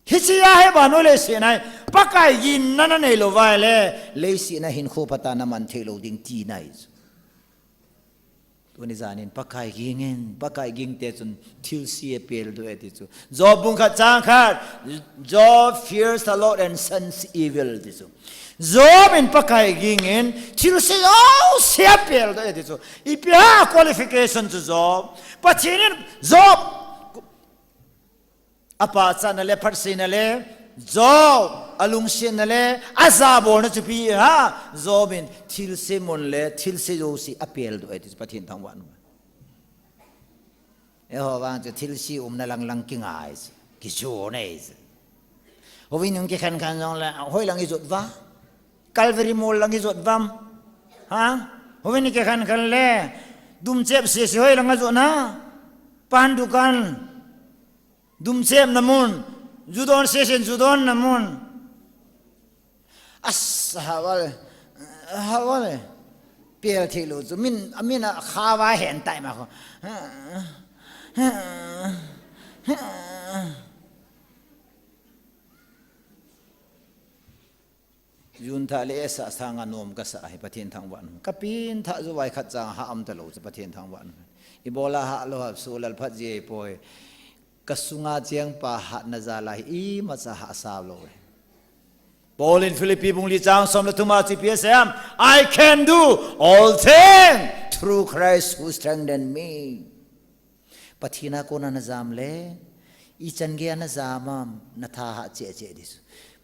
Hiche a hi vannoi leiset a hi Pakai ginna nanei lou uva ahile, leiset a hinkho phatah a naman thei lou ding tina ahi chu. Tuni jan in Pakai ging in, Pakai ging te chun thilse apel doh e ti chu. Job bung khat chang khat, Job fears the Lord and shuns evil ti chu. Job in Pakai ging in, thilse jouse apel doh e ti chu. Ipi ham qualification chu Job. Pathen in Job apachatna le, phatseina le, Job alungsetna le, ajabolna chu ipi ham, Job in thilse mun le, thilse jouse apel doh e ti chu Pathen thangvah in um hen. Eiho vang chu thilse umna lang lang kingai chu, kijon e chu. Houin hung kikhen khen jongle, hoilang ijot uva? Calvary Mall lang ijot uvam? Ha? Houin kikhen khen le, dumchep sese hoilang ajot na? Pan dukan. Dumchepna mun, ju don sesen ju donna mun. As, hawal, hawal. Pel thei lou chu, min, amin a khawa hen tai ma kho. Jun thah le esa sanga nom kasa hi Pathen thangvah in um. Kapin thah jou vai khat chang ha um talou chu Pathen thangvah in um. Ibola ha lou ham, sulal phat ji poi. Kasunga chengpa hatna jal a hi imacha hahsa lou e. Paul in Philippi bung li chang som le thum a chu ipi asei ham, "I can do all things through Christ who strengthen me." Pathen a kona najam le, ichan geiya najam am, natha hah cheh cheh ding chu.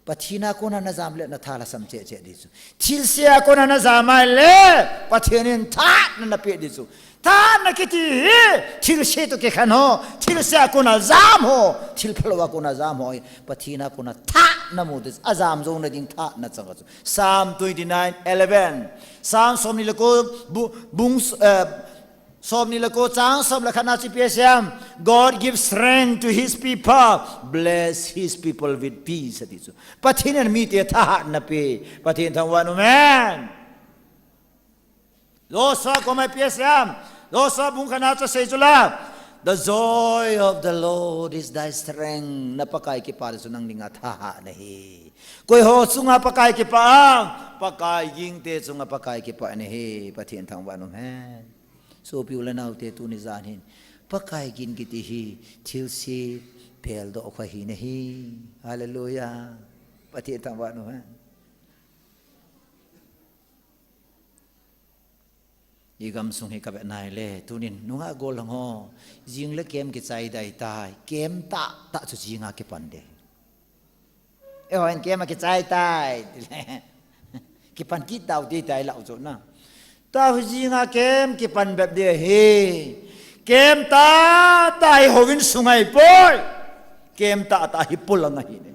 Pathen a kona najam le, natha lhasam cheh cheh ding chu. Thilse a kona najam a le, Pathen in thahatna napeh ding chu. Thahatna kiti hi, thilse toh kikhen ho, thilse a kona jam ho, thil phalou a kona jam ho hi, Pathen a kona thahatna mu ding chu. Ajam jouna ding thahatna chang chu. Psalm twenty-nine eleven. Psalm somni le ko bu-, bung, eh, Somni le ko chang som le khat na chu ipi asei ham, "God gives strength to his people, bless his people with peace," ati chu. Pathen in mite thahatna pe, Pathen thangvah in um hen. Joshua koma ipi asei ham, Joshua bung khat na chu asei chu la, "The joy of the Lord is thy strength." Na Pakai kipah chu nang dinga thahatna ahi. Koi ho chunga Pakai kipah ham, Pakai gingte chunga Pakai kipahna ahi, Pathen thangvah in um hen. Sopi u le naote, tuni jan hin Pakai ging kiti hi thilse peldoh kha hina ahi. Hallelujah. Pathen thangvah in um hen. I gamsung hi kavet nai le, tunin nungah gollhang ho, jing le kem kichai dai tai, kem tahtah chu jinga kipan ding. Eiho hin kem a kichai tai, tile. Kipan kit tau ti tai lau chu na. Tua hi jinga kem kipan bep ding ahi. Kem tahtah hi houin sunga ahipoi. Kem tahtah hi polang ahi ne.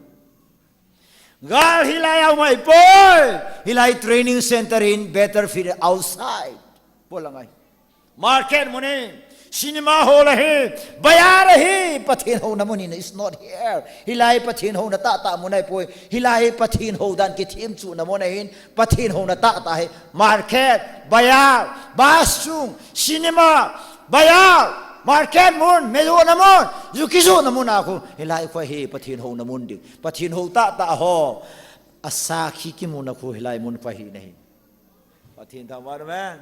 Gal hilai a um ahipoi. Hilai training center in better fit outside. Bol angai. Market mun ahi. Cinema hall ahi. Bazar ahi. Pathen houna mun ahi. It's not here. Hilai Pathen houna tahtah mun ahipoi. Hilai Pathen hou dan kithem chuhna mun ahin. Pathen houna tahtah ahi. Market, bazar, bus chung, cinema, bazar, market mun, meijona mun, ju kijona mun a khu. Hilai khu ahi Pathen houna mun ding. Pathen hou tahtah ho. Asakhi kimuna khu hilai mun khu ahi nahi. Pathen thangvah, amen.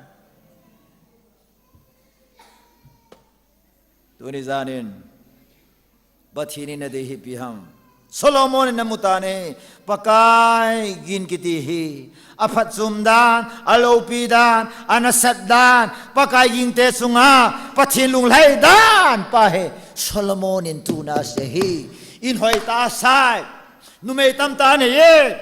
Tuni janin, Pathen in adei hi ipi ham. Solomon in amu tan ahi, Pakai gin kiti hi, aphatchom dan, aloupi dan, anasat dan, Pakai gingte chunga, Pathen lunglhai dan pa hi, Solomon in tuna asei hi, in hoi tah asai, numei tamtah anei e,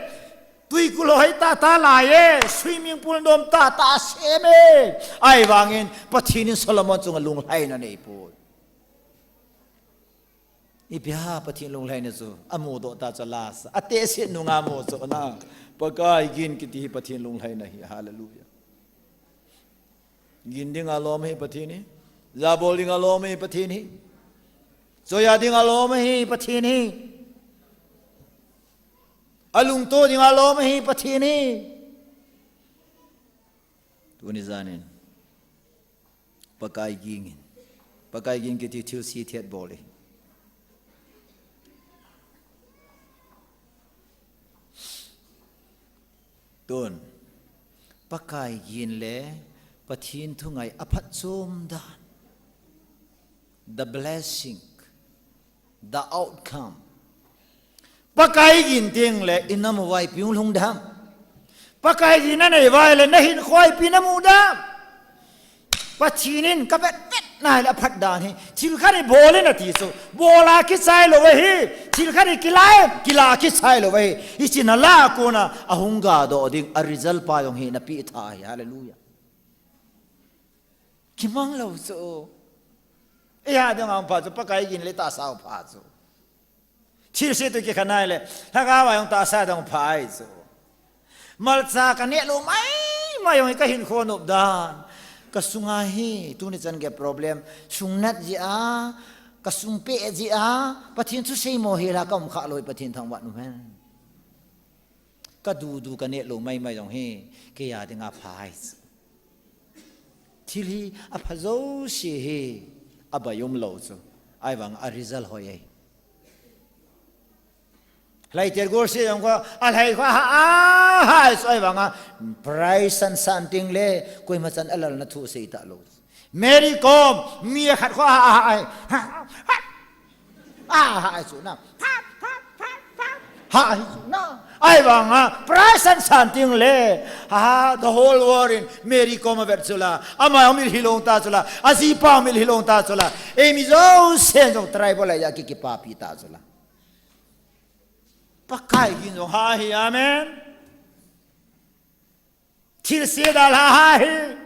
twikul hoi tahtah alai e, swimming pool nom tahtah asem e, ahivangin, Pathen in Solomon chunga lunglhaina aneipoi. Ipi ham Pathen lunglhaina chu, amudoh ta chu lasa. Atehse nunga mudohna. Pakai gin kiti hi Pathen lunglhaina ahi, hallelujah. Gin dinga lom ahi Pathen hi. Jabol dinga lom ahi Pathen hi. Choiya dinga lom ahi Pathen hi. Alungto dinga lom ahi Pathen hi. Tuni janin. Pakai gingin. Pakai gin kiti thilse thet bol e. Tun. Pakai gin le Pathen thungai aphatchom dan. The blessing. The outcome. Pakai gin teng le, i nam uva ipi hung lhung dem. Pakai gin nanei uva le, nahinkhoa ipi namu dem. Pathen in kavet vet nai le aphat dan hi. Thil khat hi bol in ati chu. Bol a kichai lou ahi. Thil khat hi kila in, kila a kichai lou ahi. Hiche nalah a kona, ahung gadoh ding, a result pa jong hi napeh tha ahi. Hallelujah. Kimang lou chu. Eihading a um pha chu, Pakai gin le tahsa um pha chu. Thilse toh kikhen nai le, lhagao a jong tahsa dang um pha ahi chu. Malcha kaneh lou maimai jong hi kahinkho nop dan. Kasunga hi, tuni chan gei problem. Sung nat jeh a, kasung peh jeh a, Pathen thu seimo hel a kaum kha lou hi Pathen thangvah in umhen. Kadudu kaneh lou maimai jong hi, keiya dinga pha ahi chu. Thil hi apha jouse hi, abai um lou chu. Ahivang a result hoi ahi. Lhaiter golse jong khu, alhai khu, aha, aha, ahi chu ahivang a, prize san san teng le, koima chan alalna thu asei talou. Mary Kom, mi akhat khu, aha, aha, ahi. Ha, ha, ha, ha, hi chu na. Ha, hi chu na. Ahivang a, prize san san teng le. Ha, ha, the whole world in Mary Kom avet chu la. Ama jong milhilou ta chu la. Ajipa jong milhilou ta chu la. Eimi jousen jong tribal a ki, kipapi ta chu la. Pakai gin jong ha hi, amen. Thilse dalha ha hi.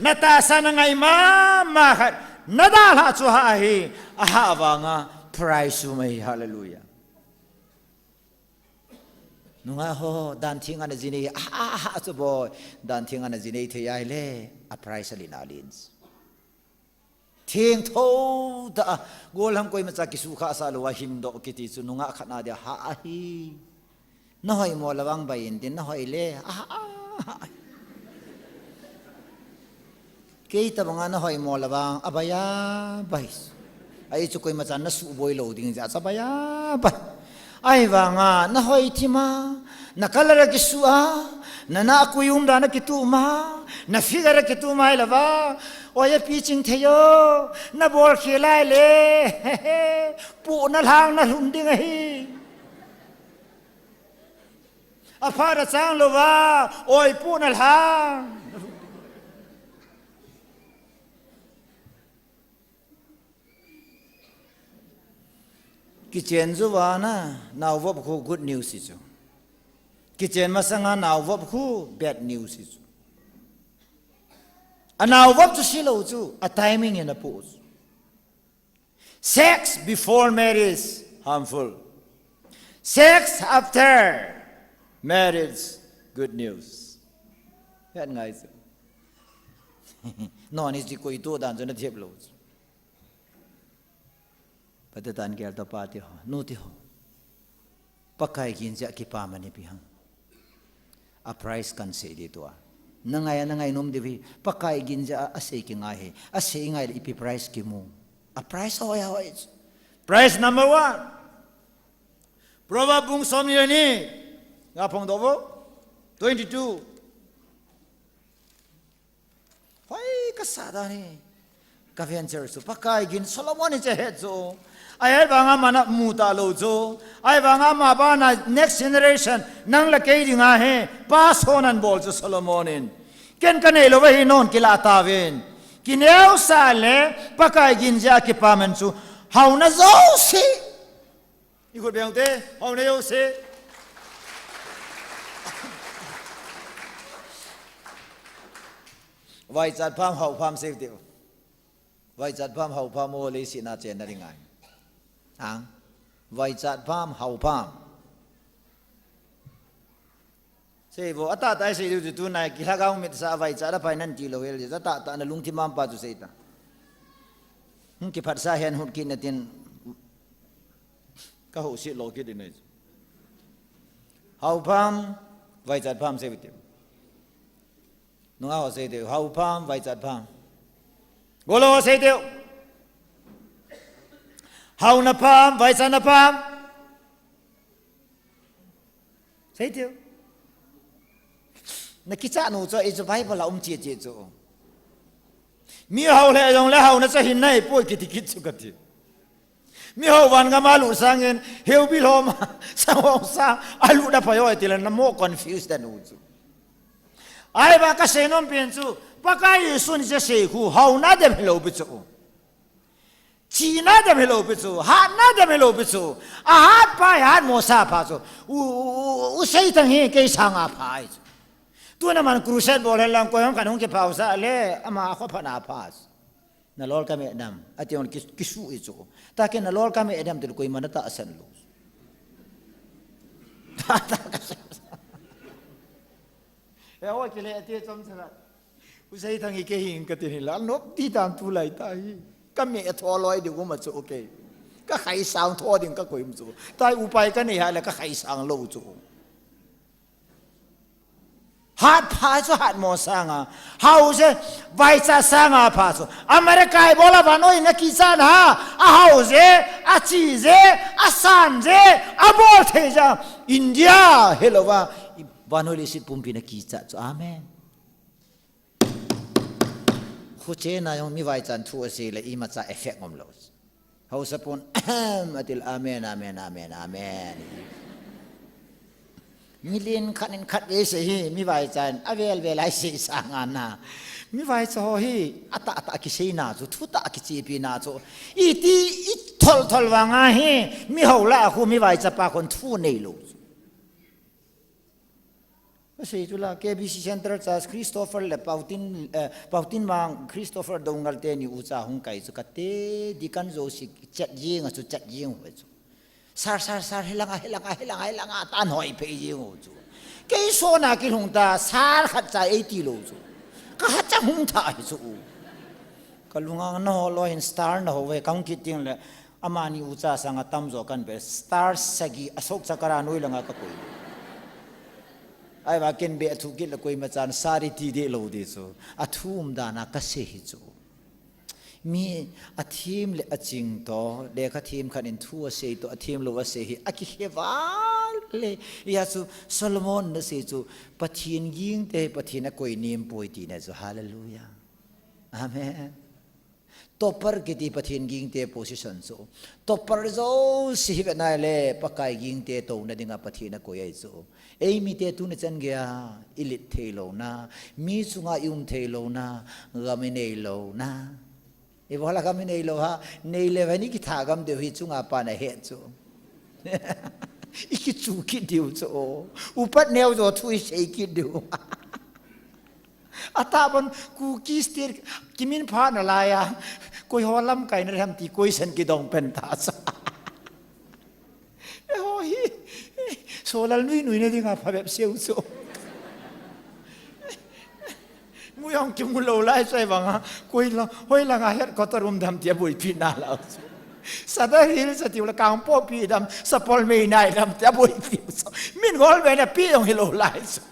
Natahsa nangai mama khat. Nadalha chu ha hi. Aha vanga prize um ahi. Hallelujah. Nungah ho, dan theng a najinei, aha, aha, chu boi. Dan theng a najinei thei ahile. A prize alen alen. Thengtho tah a, gollhang koimacha kisuhkhah sah lou a hindoh kiti chu nungah khat na dia ha ahi. Nahoimo lou vang bai in tin, nahoi le, aha, aha. Kei tabanga nahoimo lou vang, abai a bai. Ahi chu koimachan nasuhboi lou ding jeh a chu abai a bai. Ahivanga, nahoi thim a, na colour akisuh a, na nakui umdan akitum a, na figure akitum a ahilou va, oi api ching thei o, nabol khel lai le, pohna lhang nalhun ding ahi. Aphat achang lou va, oi pohna lhang. Kichen jou vana, nao vop khu good news hi chu. Kichen masanga nao vop khu bad news hi chu. Anao vop chu silou chu, a timing in apoh chu. Sex before marriage, harmful. Sex after marriage, good news. Yan ngai chu. No, ni chi koi tu dan chu na thiep lo chu. Pate tan kel to pa ti ho, nu ti ho. Pakai ginja kipa mani pi hang. A price kan sei di tua. Na ngai, na ngai nom di vi. Pakai ginja a sei ki ngai he. A sei ngai le ipi price ki mu. A price hoi hoi. Price number one. Proverb bung som ni le ni. Nga phong do vo. Twenty-two. Hoi ka sa da ni. Ka venture chu. Pakai gin Solomon in che he chu. Ai ai vanga mana mu ta lo chu. Ai vanga ma ba na next generation. Nang la kei dinga he. Pa so nan bol chu Solomon in. Ken ka nei lo va hi non kila ta ven. Ki neu sa le Pakai ginja kipa man chu. Hau na zo si. I khut beng te, hau na yo se. Vaichat pham, hau pham se te. Vaichat pham, hau pham, o le si na chen na ri ngai. Ang. Vaichat pham, hau pham. Sei vo, a tah tah i sei diu chu tunai, kilhagao mit sa a vaichat a phai nan ti lo hel, a tah tah na lungthim mam pa chu sei ta. Hung kiphat sa hen hut kit na tin, ka ho si lo kit in nei chu. Hau pham, vaichat pham sei vo tiu. Nunga ho sei tiu, hau pham, vaichat pham. Golo ho sei tiu. Hau na pham, vaichat na pham. Sei tiu. Na kicha nu chu, i chu Bible a um chi chi chu. Mi hau le jong le hau na cha hin nai poi kiti kit chu kati. Mi hau van gam a lut sangin, heu bi lhom a, sang hong sa, a lut a phai hoi ti le na mo confused da nu chu. Ai ba ka sei nom pen chu, Pakai Jesu ni cha sei khu, hau na dem hi lo bi chu. Chihna dem hi lo pi chu, hatna dem hi lo pi chu. A hat pa hi hat mo sa pha chu. U, u, u, u Satan hi kei sanga pha hi chu. Tuna man crusade bol hen lang koi hong kan hong kipha u sa le, ama a kho pha na pha chu. Na lol ka me dam, a ti hong ki, kisu hi chu. Ta ke na lol ka me dam ti koima na tahsan lo. Ta, ta ka sa. E, o, kile, ati chom chara. U Satan hi kei hi ka tin hi la, nop ti tan tu lai ta hi. Ka me tho loi di uma chu, okay. Ka khai sang tho ding ka koim chu. Tai upai ka nei ha le ka khai sang lo chu. Hat pha chu hat mo sanga. Hau je, vaicha sanga pha chu. America hi bola vanoi na kicha na ha. A hau je, a chi je, a san je, a bol thei ja. India, hello va. Vanoi le sit pumpi na kicha chu. Amen. Khuche na jong mi vaichan thu asei le imacha effect ngom lo. Hausapun, ahem, atil, amen, amen, amen, amen. Mi lien khat in khat ve sei hi, mi vaichan, avel vel a isei sanga na. Mi vaicha ho hi, atah atah kisei na chu, thu tah kichepi na chu. Iti, i thol thol vanga hi, mi hau la khu, mi vaicha pa khun thu nei lo chu. Ka sei chu la, K B C Central Church, Christopher le Pautin, eh, Pautin Mang, Christopher Dongal te ni ucha hung kai chu ka te, deacon jouse chat jing a chu chat jing ho chu. Sar, sar, sar, helanga, helanga, helanga, helanga, tan hoi phei jing ho chu. Kei sona kilhung ta, sar khat cha ei ti lo chu. Ka ha cha hung tha hi chu. Ka lunga na ho lo hin star na ho ve, ka hung kit ting le, Amani ucha sanga tamjo kan be star sagi Ashok Chakra noi langa ka koi. Ai va ken be athu kit le koima chan sari ti de lo de chu. Athum dana ka sei hi chu. Mi athim le aching to, lekha thim khat in thu asei to, athim lo asei hi, akihe val le. Ia chu Solomon na sei chu, Pathen ging te, Pathen akoi nem poi ti na chu. Hallelujah. Amen. Topper kiti Pathen ging te position chu. Topper jouse hi ve nai le, Pakai ging te touna dinga Pathen akoi ahi chu. Ei mi te tuni chan geiya, i lit thei lo na, mi chunga i um thei lo na, gam i nei lo na. I bola gam i nei lo ha, nei le vani kitha gam deu hi chunga pa na he chu. I kichu kit diu chu. Upat neo jo thu i sei kit diu. Atah bon Kuki State kimin pha na laiya, koi ho lamkai na ham ti koi san kidong pen ta cha. E ho hi, Solal nui nui na dinga phabep seu chu. Mu jong kimu lou lai chu ahivanga, koi lang, hoi langa headquarter um dem ti aboipi nalai chu. Sadar Hills ati uleh Kangpokpi dem, Sapormeina dem ti aboipi chu. Min gol be na pi jong hilou lai chu.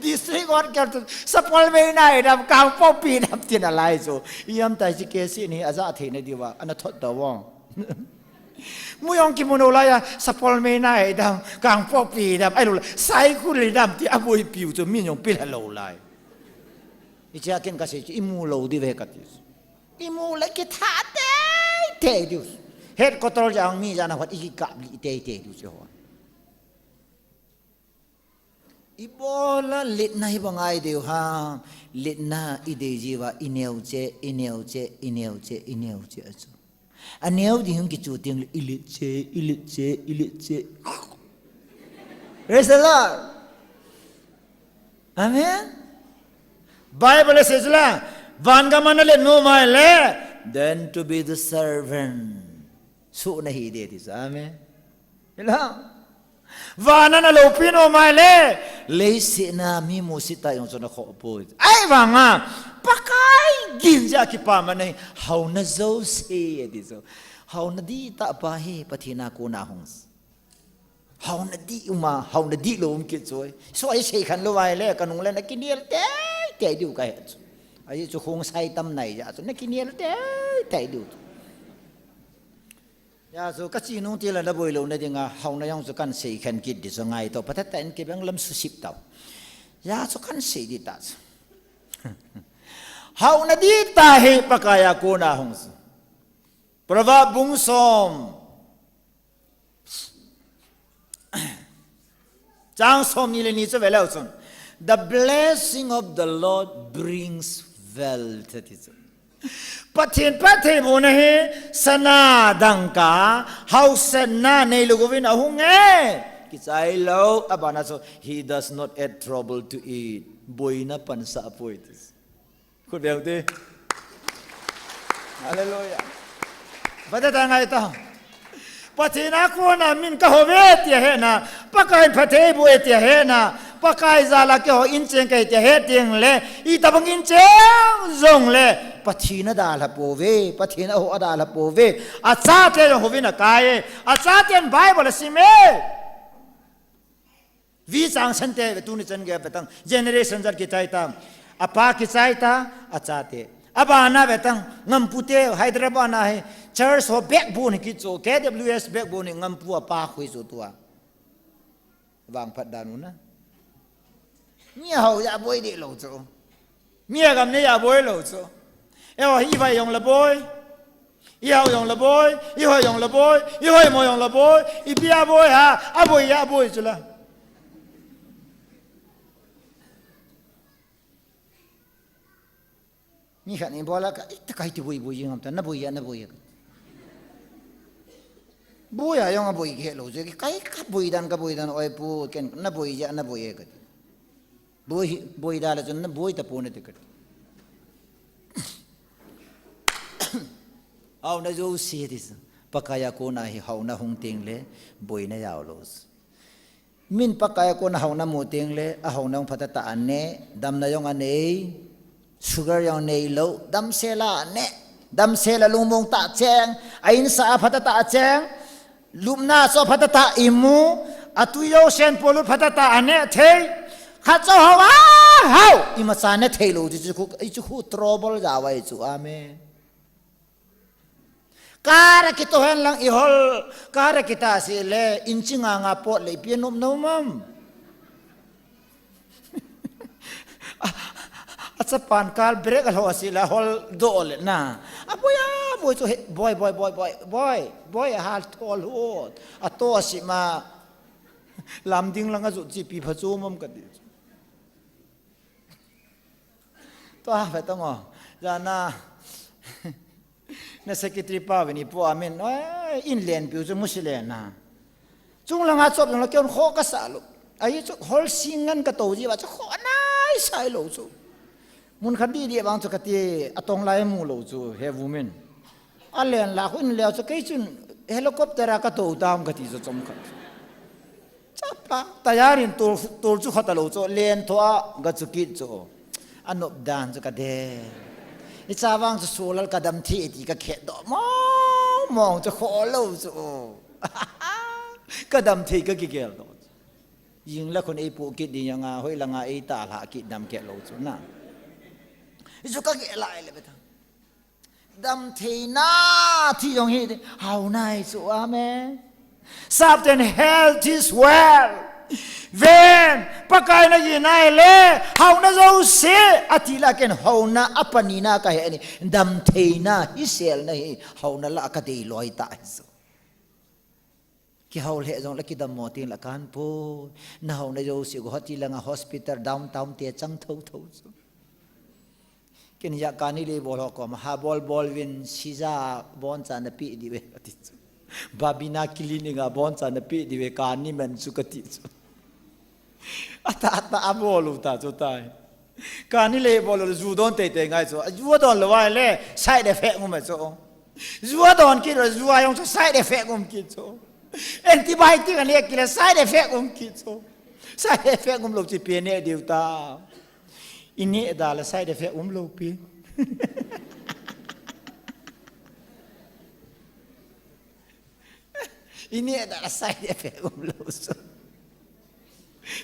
District headquarter Sapormeina dem, Kangpokpi dem ti nalai chu. Ijem tai chi kesi ni aja thei na diuva, ana thot tao. Mu jong kimu lou laiya, Sapormeina dem, Kangpokpi dem, ahilou le, Saikul dem ti aboipiu chu min jong pilha lou lai. Hichea ken kasei chu, imu lou diu ve kati chu. Imu le kitha teitei diu. Headquarter jang mi jana hot ikikap lih teitei diu chu ho. Ibola litna hi bang ngai diu ham, litna idei jiuva, ineo cheh, ineo cheh, ineo cheh, ineo cheh achu. Aneo ding hung kichu teng le, ilit cheh, ilit cheh, ilit cheh. Praise the Lord. Amen. Bible a seijula, van gam a nalet nom ahile, then to be the servant. Suh nahi ding ti chu. Amen. Hilou. Van a naloupi nom ahile, leiset a mi musit tah jong chu nakhoh poi. Ahivanga, Pakai gin jeh a kipah man ahi, haona jouse ati chu. Haona dihtah pa hi, Pathen a kona hung. Haona dih um a, haona dihlou um kit chu. Sua isei khen lou ahile, kanung le nakinel teitei diu kahe chu. Ajeh chu khong sai tam nai jeh chu, nakinel teitei diu chu. Hijeh chun kachi nung tile naboi louna dinga, haona jong chu kahin sei khen kit ding chu ngaito, phatah tah in kibang lam susip tao. Hijeh chun kahin sei ding tah chu. Haona dihtah hi Pakai a kona hung chu. Proverb bung som. Chang somni le ni chu veleu chun. The blessing of the Lord brings wealth, ati chu. Pathen phattheibohna hi sana dangka, haosatna neilou uvin ahung e. Kichai lou, abana chu, he does not add trouble to it. Boina pansah poi ti. Khut beng ute. Hallelujah. Phatah tah ngaito. Pathen a kona min kahouve tia hetna, Pakai in phatthei boh e tia hetna, Pakai jal a keiho incheng kahi tia het teng le, itobang incheng jongle, Pathen adalha pouve, Pathen aho adalha pouve, achate jong houvin akai e, achaten Bible asim e. Vichang sante ve tuni chan gei a vetang, generation jat kichai ta, apa kichai ta, achate. Abana vetang, Ngampu te, Hyderabad na hi, church ho backbone hi kichu, K W S backbone hi Ngampu apa khu chu tua. Vangphat dan u na. Mi hao jeh a boi deh lou chu. Mi agam nei a boi lou chu. Eiho hi ivai jong le boi. Ihao jong le boi. Ihoi jong le boi. Ihoimo jong le boi. Ipi a boi ham. Aboi a boi chu la. Mi khat in bol a ka, ita kai ti boi boi jing ham ta, na boi a, na boi a. Boi a jong aboi kihe lou chu, kai kaboi dan, kaboi dan, oi pu, ken, na boi a, na boi a kati. Boi, boi dan le chun na boi tapon nate kati. Haona jouse ati chu. Pakai a kona hi haona hung teng le, boina jao lou chu. Min Pakai a kona haona mu teng le, ahaona jong phatah tah a ne, damna jong anei, sugar jong neilou, damsel a ne, damsel a lungmong tah cheng, a insa a phatah tah cheng, lupna chu phatah tah imu, atui jousen polut phatah tah a ne thei, khat chu hao a, hao, imacha ne thei lou, chu chu khu, i chu khu trouble jao ahi chu, amen. Car a kitoh hen lang ihol, car a kitah seh le, inchi nga nga pot le ipi a nop nom am. Achapan car brake alhoh seh le, ahol doh le na. Aboi a, boi chu he, boi, boi, ahal thol hut. Atoh seh ma. Lamding lang ajot chi ipi pha chu mom kati. Tua ve tang o. Jana. Na secretary pa ve ni po amen. Oi, in len piu chu musi len na. Chung langa chop jong la keihon kho kasa lou. Ahi chu hol sing ngan kato ji va chu kho nai sai lou chu. Mun khat di di vang chu kati atong lai mu lou chu he woman. Alen la khu in leo chu kei chun helicopter a kato tam kati chu chom khat. Tayar in tol, tol chu khat a lo chu, len tho a ga chu kit chu. A nop dan chu ka de. I cha vang chu solal ka dam thei ti ka khet do. Mong mong chu kho lo chu. Ka dam thei ka kigel do. Jing la khun ei pu kit ding anga, hoi langa ei ta la kit dam keh lo chu na. I chu ka ge lai le beta. Dam theina thi jong hi hau nai chu, amen. Sap ten health is well. Ven, Pakai na gi nai le, hau na zo se, a ti la ken hau na a pani na ka he ni. Dam theina hi sel na hi, hau na la ka dei loi ta hi chu. Kihau le jong la kidam mo ting la kan po. Na hau na zo se go hoti la nga hospital downtown te chang tho tho chu. Ken ya kani le bol ho ko ma ha bol bol vin sija bon cha na pi di ve ka ti chu. Babina clinic a bon cha na pi di ve kani man chu ka ti chu. Ata ata a bol u ta chu tai. Kani le bol u ju don te te ngai chu. Ju don lo wai le side effect ngum chu. Ju don ki lo ju a yong chu side effect ngum ki chu. Antibiotic a ne ki le side effect ngum ki chu. Side effect ngum lo chi pe ne diu ta. I neh da la side effect um lou pi. I neh da la side effect um lou so.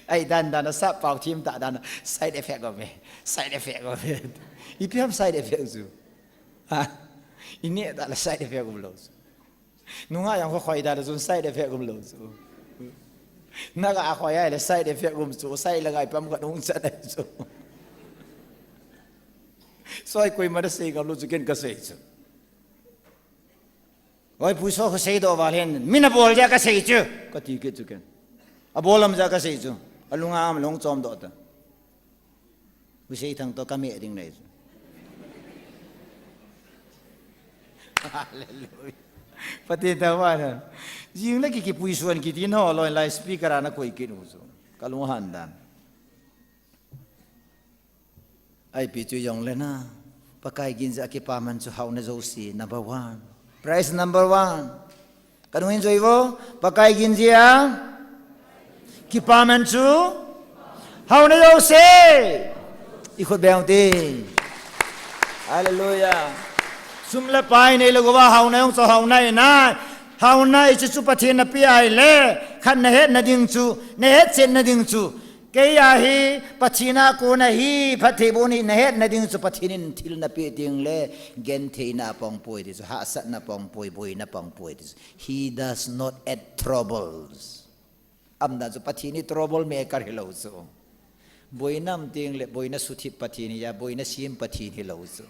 Ai dan dan sa pau thim ta dan side effect um e. Side effect um e. I piam side effect zu. Ha. I neh da la side effect um lou so. Nunga yang kho khoi da zun side effect um lou chu. Naga khoi ai le side effect um chu, side la ngai pam ka nung chan ai chu. Soi koi ma da sei ka lu chu ken ka sei chu. Oi pu so ka sei do val hen, mina bol ja ka sei chu. Ka ti ke chu ken. A bolam ja ka sei chu. A lunga am long chom do ta. Pu sei thang to ka me ding nei. Hallelujah. Pati ta wa na. Jing le ki ki pui suan ki tin ho loi lai speaker ana koi ki nu chu. Ka lung han dan. Ai pi chu jong le na. Pakai gin ja ki pa man chu hau na zo si number one. Prize number one. Ka nung in joi vo, Pakai gin jia. Kipaman chu. Hau na yo se. I khut beng ti. Hallelujah. Sum le pai nei lo va hau na yong chu hau na i na. Hau na i chu chu Pathen na pi ai le. Khat na het na ding chu. Na het chen na ding chu. Kei a hi, Pathen a kona hi, phatthei bon hi, na het na ding chu Pathen in thil na pe ding le, genthei na pong poi ti chu, hahsat na pong poi, boi na pong poi ti chu. He does not add troubles. Am dan chu Pathen hi trouble maker hi lo chu. Boi nam ding le, boi na suthip Pathen hi ya, boi na sim Pathen hi lo chu.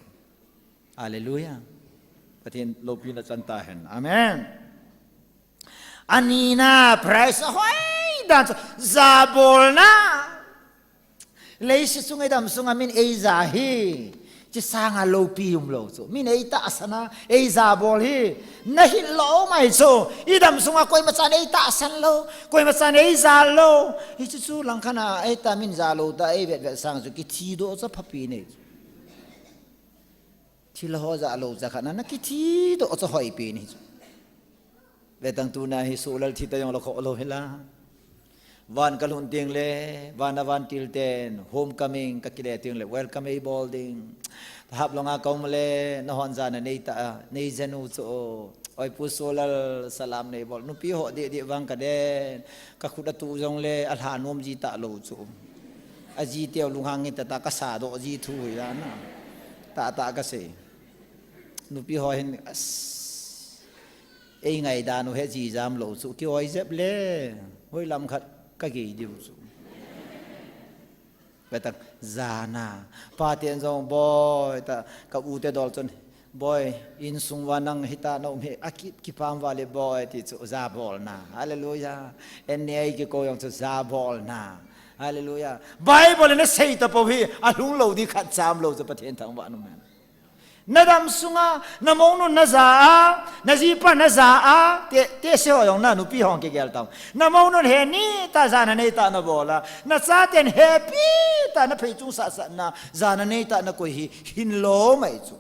Hallelujah. Pathen lopi na chan ta hen. Amen. Anina prize a hoi dan chu, jabolna. Leiset sunga i dam sunga min ei ja hi. Chi sanga lopi um lo chu. Min ei tahsan a, ei jabol hi. Na hil lo mai chu. I dam sunga koima chan ei tahsan lo. Koima chan ei ja lo. Hi chu chu langkhat a ei ta min ja lo ta ei vet vet sang chu kithi do cha phapi nei chu. Thil ho ja lo cha khat na, na kithi do cha hoi pi ni chu. Ve tang tu na hi su lal thi ta jong lo kho lo hi la. Van ka lhun ting le, van a van til ten, homecoming ka kile ting le, welcome ei bol ding. Hap longa ka um le, na hon ja na nei ta, nei jenu chu. Oi pu su lal salam nei bol. Nupi ho di di vang ka den. Ka khut a tu jong le, a lha nom ji ta lo chu. A ji teu lunghang nge ta ta ka sa do ji thu hi la na. Ta ta ka sei. Nupi ho hin, as, ei ngai dan u he ji jam lo chu, ki oi jep le, hoi lam khat ka gei diu chu. Ka tak, jana, pa ten jong boi, ta, ka u te dol chun, boi, insung va nang hita na um he, a ki, kipam va le boi, ti chu, jabolna, hallelujah, en ne ai ki ko jong chu, jabolna, hallelujah, Bible in a sei ta po hi, a lhung lo di khat cham lo chu, Pathen thangvah in um hen. Na dam sunga, na mongnun na ja a, na jipa na ja a, te, te se ho jong na nupi hong kigel tau. Na mongnun he ni ta ja na nei ta na bol a, na chaten he pi ta na phei chung sa sa na ja na nei ta na koi hi, hin lo mai chu.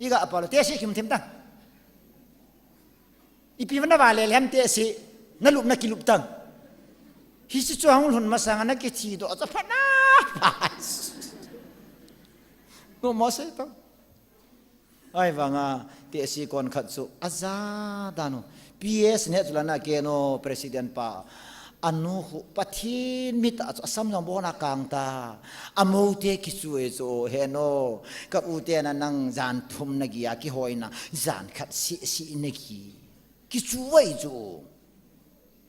I ga pa lo, te se kim thim ta. Ipi vana va le lem te si, na lup na kilup tang. Hiche chu ahung lhun masang a nakithi doh chu aphat na. Pha. Nom mo sei tang. Ahivanga, tehse kon khat chu aja dan u. P S ne chu lana keno president pa. Anu khu Pathen mit a chu asam jong bon a kang ta. Amoute kichu e chu heno. Ka u te na nang jan thum na gi a kihoina jan khat si si na gi. Kichu vai chu.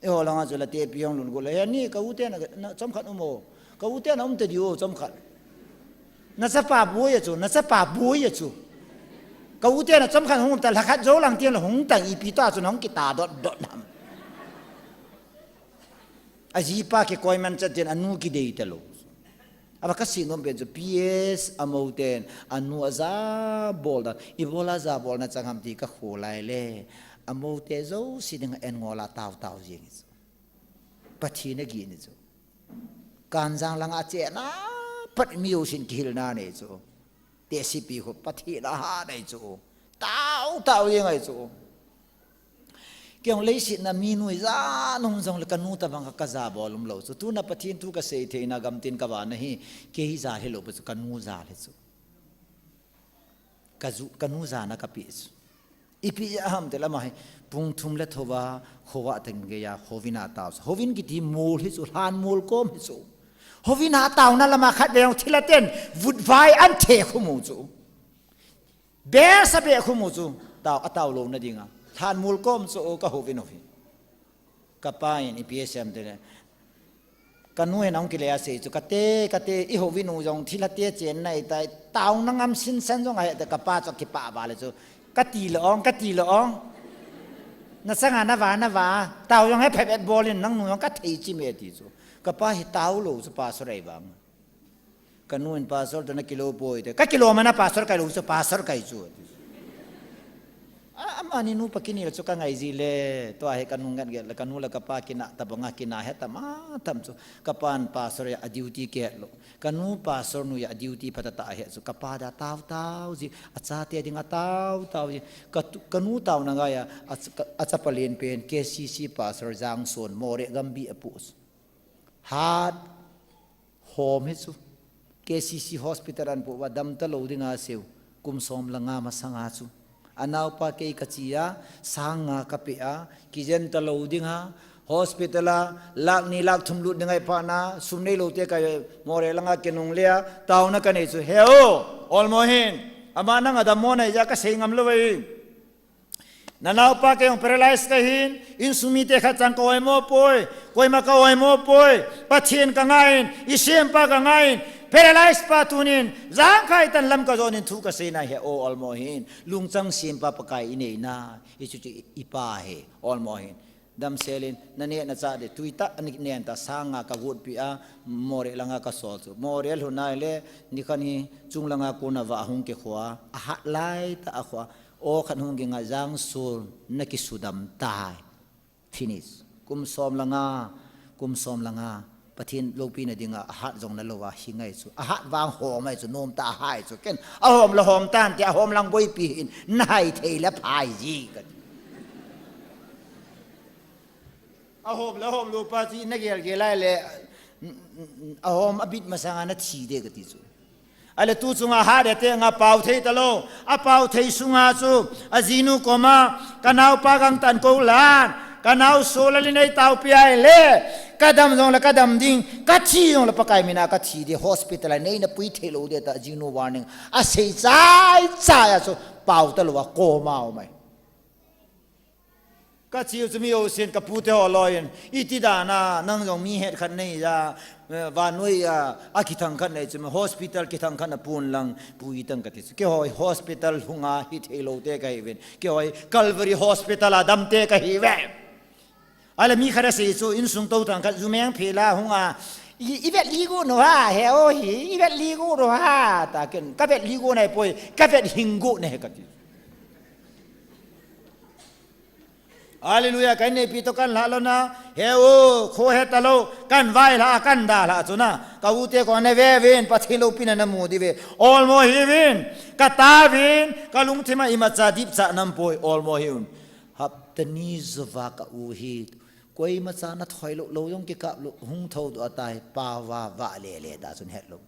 Eiho langa chu la tepi hung lhun got le, "He ni, ka u te na, na chomkhat um o. Ka u te na um ta diu o chomkhat." Na chapa boi a chu, na chapa boi a chu. Ka u te na chomkhat hung um ta, lha khat jou lang tin la hung tang ipi ta chu na hung kita dot dot nam. Ajipa kikoi man chat tin anu kidei ta lou. Aba ka sei nom pen chu P S amouten, anu aja bol dan, ibola ja bolna chang ham ti ka kholai le, amoute jouse dinga en ngol a tao tao jing chu. Pathen agin chu. Kanjang langa chena pat mi jousen kihilna nei chu. Tehsepi khu Pathen ahat nei chu. Tao tao jing ahi chu. Kei jong leiset a mi nu ija nung jong le ka nu tabang ka ja bol um lou chu. Tuna Pathen thu ka sei theina gam tin ka vahna hi kei jal hilou pi chu ka nu jal hi chu. Ka ju, ka nu jana ka pe chu. Ipi ja ham ti le ama hi pung thum le thou a khovah teng gei a houin a tao chu. Houin kiti mol hi chu, lhan mol kom hi chu. Houin a taona lama khat vei jong thilha ten vutvai an the khu mu chu. Besa be khu mu chu, tao, atao louna dinga. Lhan mol kom chu ka houin u hi. Ka pa in ipi asei em ti le. Ka nu hin ahung kile a sei chu, ka te, ka te, i houin u jong thilha te chen nai tai, taona ngam sinsan jong ahi ti ka pa chu kipah val chu. Ka ti lou ong, ka ti lou ong. Na sanga na va, na va. Tao jong he phabep bol in nang nu jong ka thei chim e ti chu. Ka pa hi tao lou chu pastor ahi vang. Ka nu in pastor toh na kilou poi te. Ka kilou mana pastor kai lou chu, pastor kai chu. A, amani nu pa kinel chu ka ngai ji le. Tua hi ka nu ngat gel le, ka nu le ka pa kina tabanga kina he tam a tam chu. Ka pan pastor a duty kihet lou. Ka nu pastor nu a duty phatah tah ahi chu. Ka pa da tao tao ji. Achate dinga tao tao ji. Ka tu, ka nu taona ngai a, a, a chapa len pen K C C pastor Jangson Moreh gambi a pu chu. Hat hom hi chu. K C C hospital an pu uva dam talou dinga seu. Kum som le nga masanga chu. Anaopa kei ka chi a, sang nga ka pe a, kijen talou dinga, hospital a, lakh ni lakh thum lut dinga i pha na, sum neilou te ka Moreh langa kinungle a, taona ka nei chu. He o, olmo hin, ama nang adam mo nai ja ka sei ngam lou ve. Na naopa kei jong paralyze ka hin, insung mite khat chang ka oimo poi, koima ka oimo poi, Pathen ka ngai in, i sempa ka ngai in, paralyze pa tunin, jangkhai tan lam ka jon in thu ka sei na he o olmo hin, lungchang sempa Pakai i nei na, hichu chu i pa he, olmo hin. Damsel in, na neh na chah ding, tui tah a ni nen ta sang nga ka got pi a, Moreh langa ka sol chu. Moreh lhun nai le, nikhat hi chung langa kona va hung kikhoa, ahat lai tah a khoa, Aw khat hung ging a Jangson na kisudam tai. Finish. Kum som le nga, kum som le nga. Pathen loupina dinga ahat jong na lou a hi ngai chu. Ahat vang hom ahi chu, nom tah a hai chu. Ken ahom le hom tan ti, ahom lang boipi hin na hai thei le phai ji ka ti. Ahom le hom lou pa chu na gel gel lai le, ahom abit masanga na thi de ka ti chu. Ahile tu chunga hat e te nga pao thei talou. Apao thei sunga chu ajinu koma, ka naopa gang tan ko lan, ka nao Solal in ei taopi a ahile, ka dam jong le ka dam ding, ka thi jong le Pakai mina ka thi ding, hospital a nei na pui thei lou ding ta ajinu warning asei chai chai a chu pao talou a koma um ahi. Ka chiu chu mi jousen ka pute ho loi in, iti dan a, nang jong mi het khat nei ja, eh, vannoi a, a kithang khat nei chu, hospital kithang khat na pun lang, pui tang ka ti chu. Keiho hospital hunga hi thei lou te ka hi uvin. Keiho Calvary Hospital a dam te ka hi uve. Ahile mi khat asei chu, insung tou thang khat, ju meng phel a hunga, i, i vet li gu no ha, he o hi, i vet li gu no ha, ta ken, ka vet li gu nai poi, ka vet hing gu ne ka ti. Hallelujah, kan neipi toh kan lha lou na, he o, kho he talou, kan vai lha, kan da lha chu na, ka u te ko na ve uvin, Pathen loupina na mu diu ve, olmo hi uvin, ka ta uvin, ka lungthim a imacha dipcha nam poi, olmo hi un. Hapta ni jouva ka u hi, Koima cha na thoi lou, lou jong kikap lou, hung thou doh atai, pao va, va le le ta chun het lou.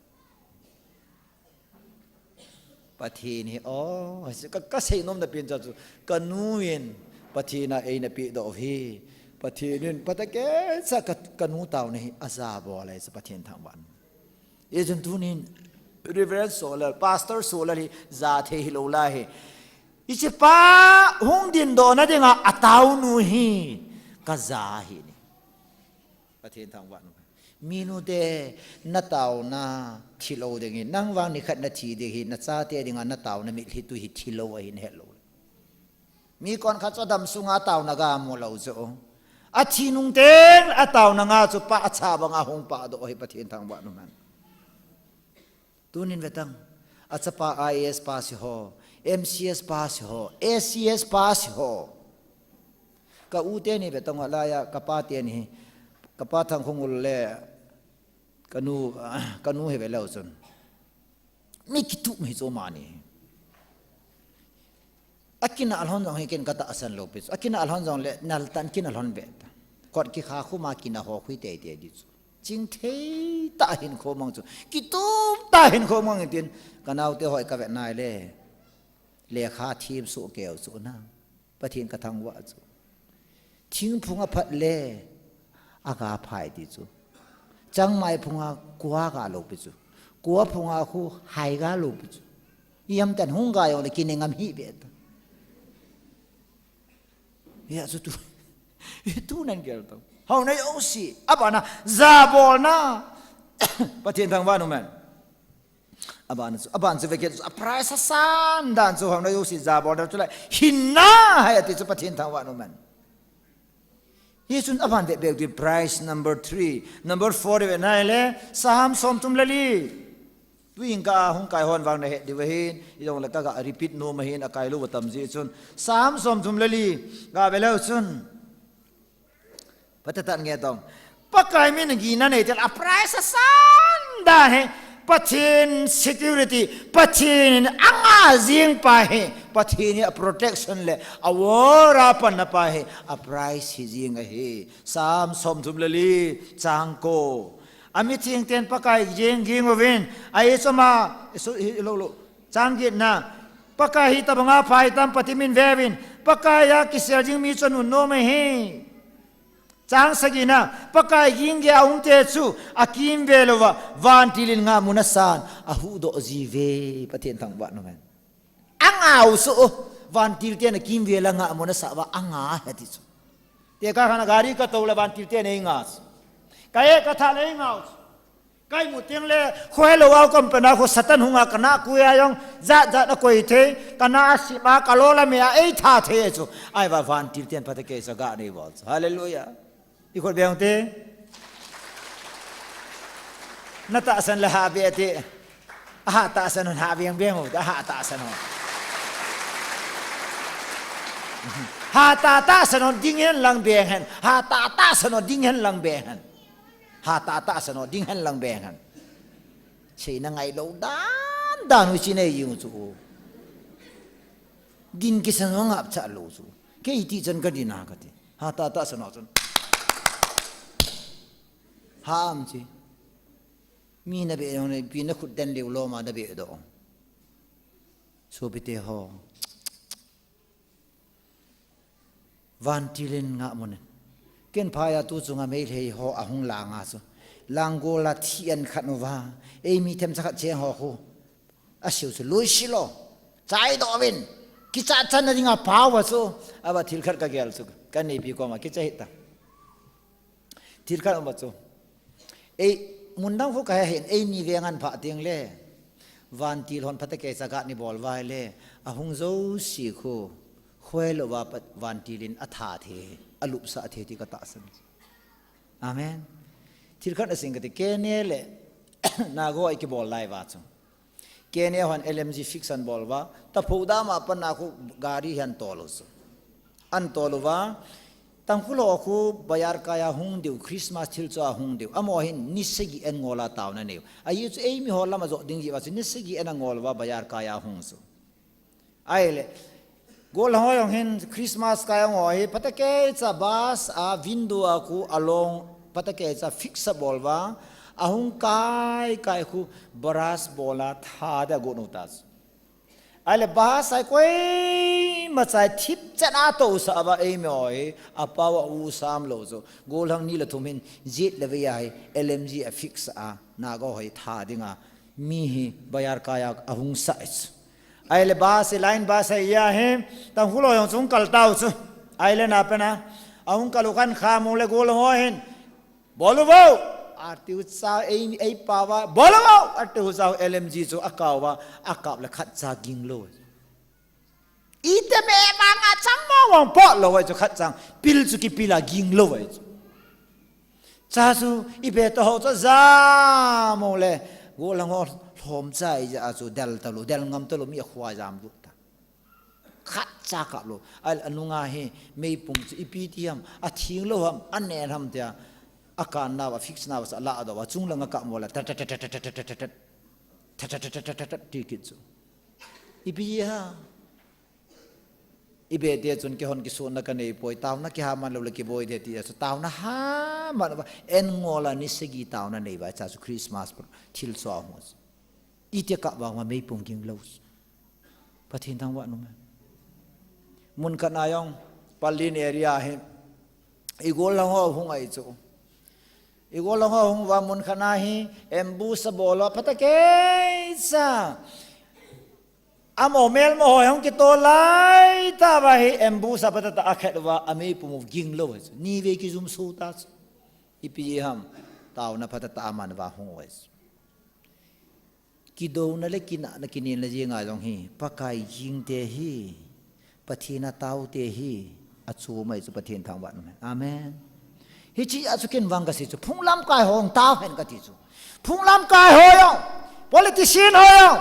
Pathen hi, oh, ka, ka seinom na pen cha chu, ka nu in, Pathen a eina pe doh hi, Pathen in, phatecha ka, ka nu taona hi, aja bol ahi chu Pathen thangvah. Hichun tunin, Reverend Solal, Pastor Solal hi, ja thei hilou lai hi. Hiche pa, hung dingdoh na dinga, ataonu hi, ka ja hi ni. Pathen thangvah. Minu te, na taona, thi lou ding hi, nang vang nikhat na thi ding hi, na chate dinga, na taona mitlhi tu hi, thi lou ahin het lou. Mi konkhat chu adam sunga taona ga mu lou chu. Athi nung teng, ataona nga chu pa acha banga hung pah doh hi Pathen thangvah nu hen. Tunin vetang. Achapa I A S pass ho, M C S pass ho, A C S pass ho. Ka u teni vetang alaiya, ka pa teni, ka pa Thangkhongul le, ka nu, ka nu hi ve leu chun. Mi kitup hi chu mani. Akinah lhon jong hi ken ka tahsan lou pi chu. Akinah lhon jong le nal tan kinah lhon ve ta. Kot kikha khu ma kinah ho khu tei tei di chu. Chingthei tah hin kho mang chu. Kitup tah hin kho mang tin ka naote hoi ka ve nai le. Lekha thim su keu chu na. Pathen ka thangvah chu. Thingphung aphat le, aga phai ti chu. Changmai phunga kua ga lou pi chu. Kua phunga khu hai ga lou pi chu. Iam tan hung ga jong le kine ngam hi be ta. Ya chu tu. Tu nan gel to. Hao na yo si. Abana, ja bol na. Pathen thangvah nu hen. Aban chu, aban chu veke chu, a price asan dan chu hong na yo si ja bol dan chu lai. Hinna hai ati chu Pathen thangvah nu hen. Hichun aban ve bek di price number three, number four ve nai le, Psalm som thum le li. Tuin ka hung kai hon vang na he di ve hin, i dong le ka ga repeat nom ahin akai lou tam ji chun. Psalm som thum le li, ga ve leu chun. Patatan nge tong. Pakai min gina nei tel a price asan dan hi. Pathen security. Pathen in anga jing pa hi. Pathen hi a protection le a war a pan na pa hi. A price hi jing ahi. Psalm som thum le li. Chang ko. A mi thing ten Pakai jing ging uvin. A i choma. Isu, i, lo, lo. Chang git na. Pakai hi tabanga phai tam Pathen min vevin. Pakai a kisel jing mi chon un nom ahi. Chang sagina, Pakai ging ge a um te chu, a kimvel uva, vantil in nga mun asan, a huhdoh ji ve, Pathen thangvah nu hen. Anga u so, vantil ten a kimvel a nga mun asa uva, anga he ti chu. Te ka khana gari ka to le vantil ten ei nga chu. Ka e ka tha le ei nga u chu. Kai mu teng le, kho helou au company kho Satan hunga kana kuya jong, jat jat a koi thei, kana sima, ka lola me a, ei tha thei chu. Ai va vantil ten phatecha ga nei bol chu. Hallelujah. I khut beng te. Na tahsan le ha be te. Aha tahsan hon ha beng beng u, aha tahsan hon. Ha ta tahsan hon ding hen lang beng hen. Ha ta tahsan hon ding hen lang beng hen. Ha ta tahsan ho ding hen lang beng hen. Seina ngailou dan dan u chi nei jing chu. Din kisan ho ngap cha lou chu. Kei ti chan ka din a ka ti. Ha ta tahsan ho chun. Ha am chi. Mi na be jong nei pi na khut den leu lom a na be doh. Sopite ho. Vantil in nga mun in. Ken phai a tu chunga Meitei ho ahung lang a chu. Lang gol a thi an khat uva. Ei mi themcha khat cheng ho khu. A siu chu lui si lo. Chai doh uvin. Kicha chan na dinga pau a chu. Ava thil khat ka gel chu. Ka neipi koma kicha hita. Thil khat um a chu. Ei, mun dang khu ka he hin, eini veng an pha teng le. Vantil hon phatecha ga ni bol vai le. Ahung jouse khu. Khoi lou va pat vantil in a tha thei, a lupsah thei ti ka tahsan. Amen. Thil khat a sing ka ti, kei ni le, na go ai kibol lai va chu. Kei ni hon L M G fix an bol va, ta phu dam a pan na khu gari hi an tol u chu. An tol u va, Tangkhul ho khu bazar kai a hung diu, Christmas thil chu a hung diu. Amaho hin ni sagi an ngol a taona nei u. Ahi chu eimi ho lam a jo ding ji va chu ni sagi an a ngol va bazar kai a hung chu. Ahile, Gollhang ho jong hin Christmas kai jong ho hi, phatakei cha bus a window a khu along, phatakei cha fix abol uva, ahung kai kai khu brush bol a tha ding agot u ta chu. Ahile bus a koima cha thip chet a tousah uva eimi ho hi, apao a u sam lou chu. Gollhang ni le thum hin jet le vei a hi L M G a fix a, Naga ho hi tha dinga, mi hi bazar kai a ahung sah chu. Ahile bus hi, line bus hi, ahi, Tangkhul ho jong chu hung kal tau chu. Ahile na pen a, ahung kal u khan kha mong le gollhang ho hin, "Bol uvo!" ati u cha, ei, ei pao uva, "Bol uvo!" ati u cha, L M G chu akao uva, akap le khat cha ging lou. Ite me vang a chang mong mong pot lou ahi chu, khat chang, pil chu kipil a ging lou ahi chu. Cha chu, ipi ti ho chu jam u le, gollhang ho lhomcha ija chu, del talou, del ngam talou, mi akhoa jam lut ta. Khat cha kap lou. Ahile anunga hi, meipum chu ipi ti ham, athing lou ham, anen ham tia, akan nau a, fix nau a, ala do uva, chung langa kap mo le, tat, tat, tat, ti kit chu. Ipi ha. Ipi ti chun keihon kisutna kanei poi, taona kiha man lou le kiboi de ti a chu, taona ha man uva, en ngol a ni sagi taona nei uva, cha chu Christmas thil chu ahung chu. Iti kap vang uva meipum ging lou. Pathen thangvah in um hen. Mun khat na jong, Pallel area hi, i gollhang ho hung ahi chu. I gollhang ho hung uva mun khat na hi, ambush abol uva, phatakei cha. Amaho melma ho hung kitol lai tah uva hi, ambush a phatah tah a akhet uva, ameipum u ging lou ahi chu. Ni vei kijum sou ta chu. Ipi ham, taona phatah tah a man uva hung u ahi chu. Kidouna le kinahna kinelna jeng a jong hi, Pakai gingte hi, Pathen a taote hi, achom ahi chu Pathen thangvah in um hen. Amen. Hiche a chu ken vang kasei chu, phung lamkai ho jong tao hen kati chu. Phung lamkai ho jong, politician ho jong,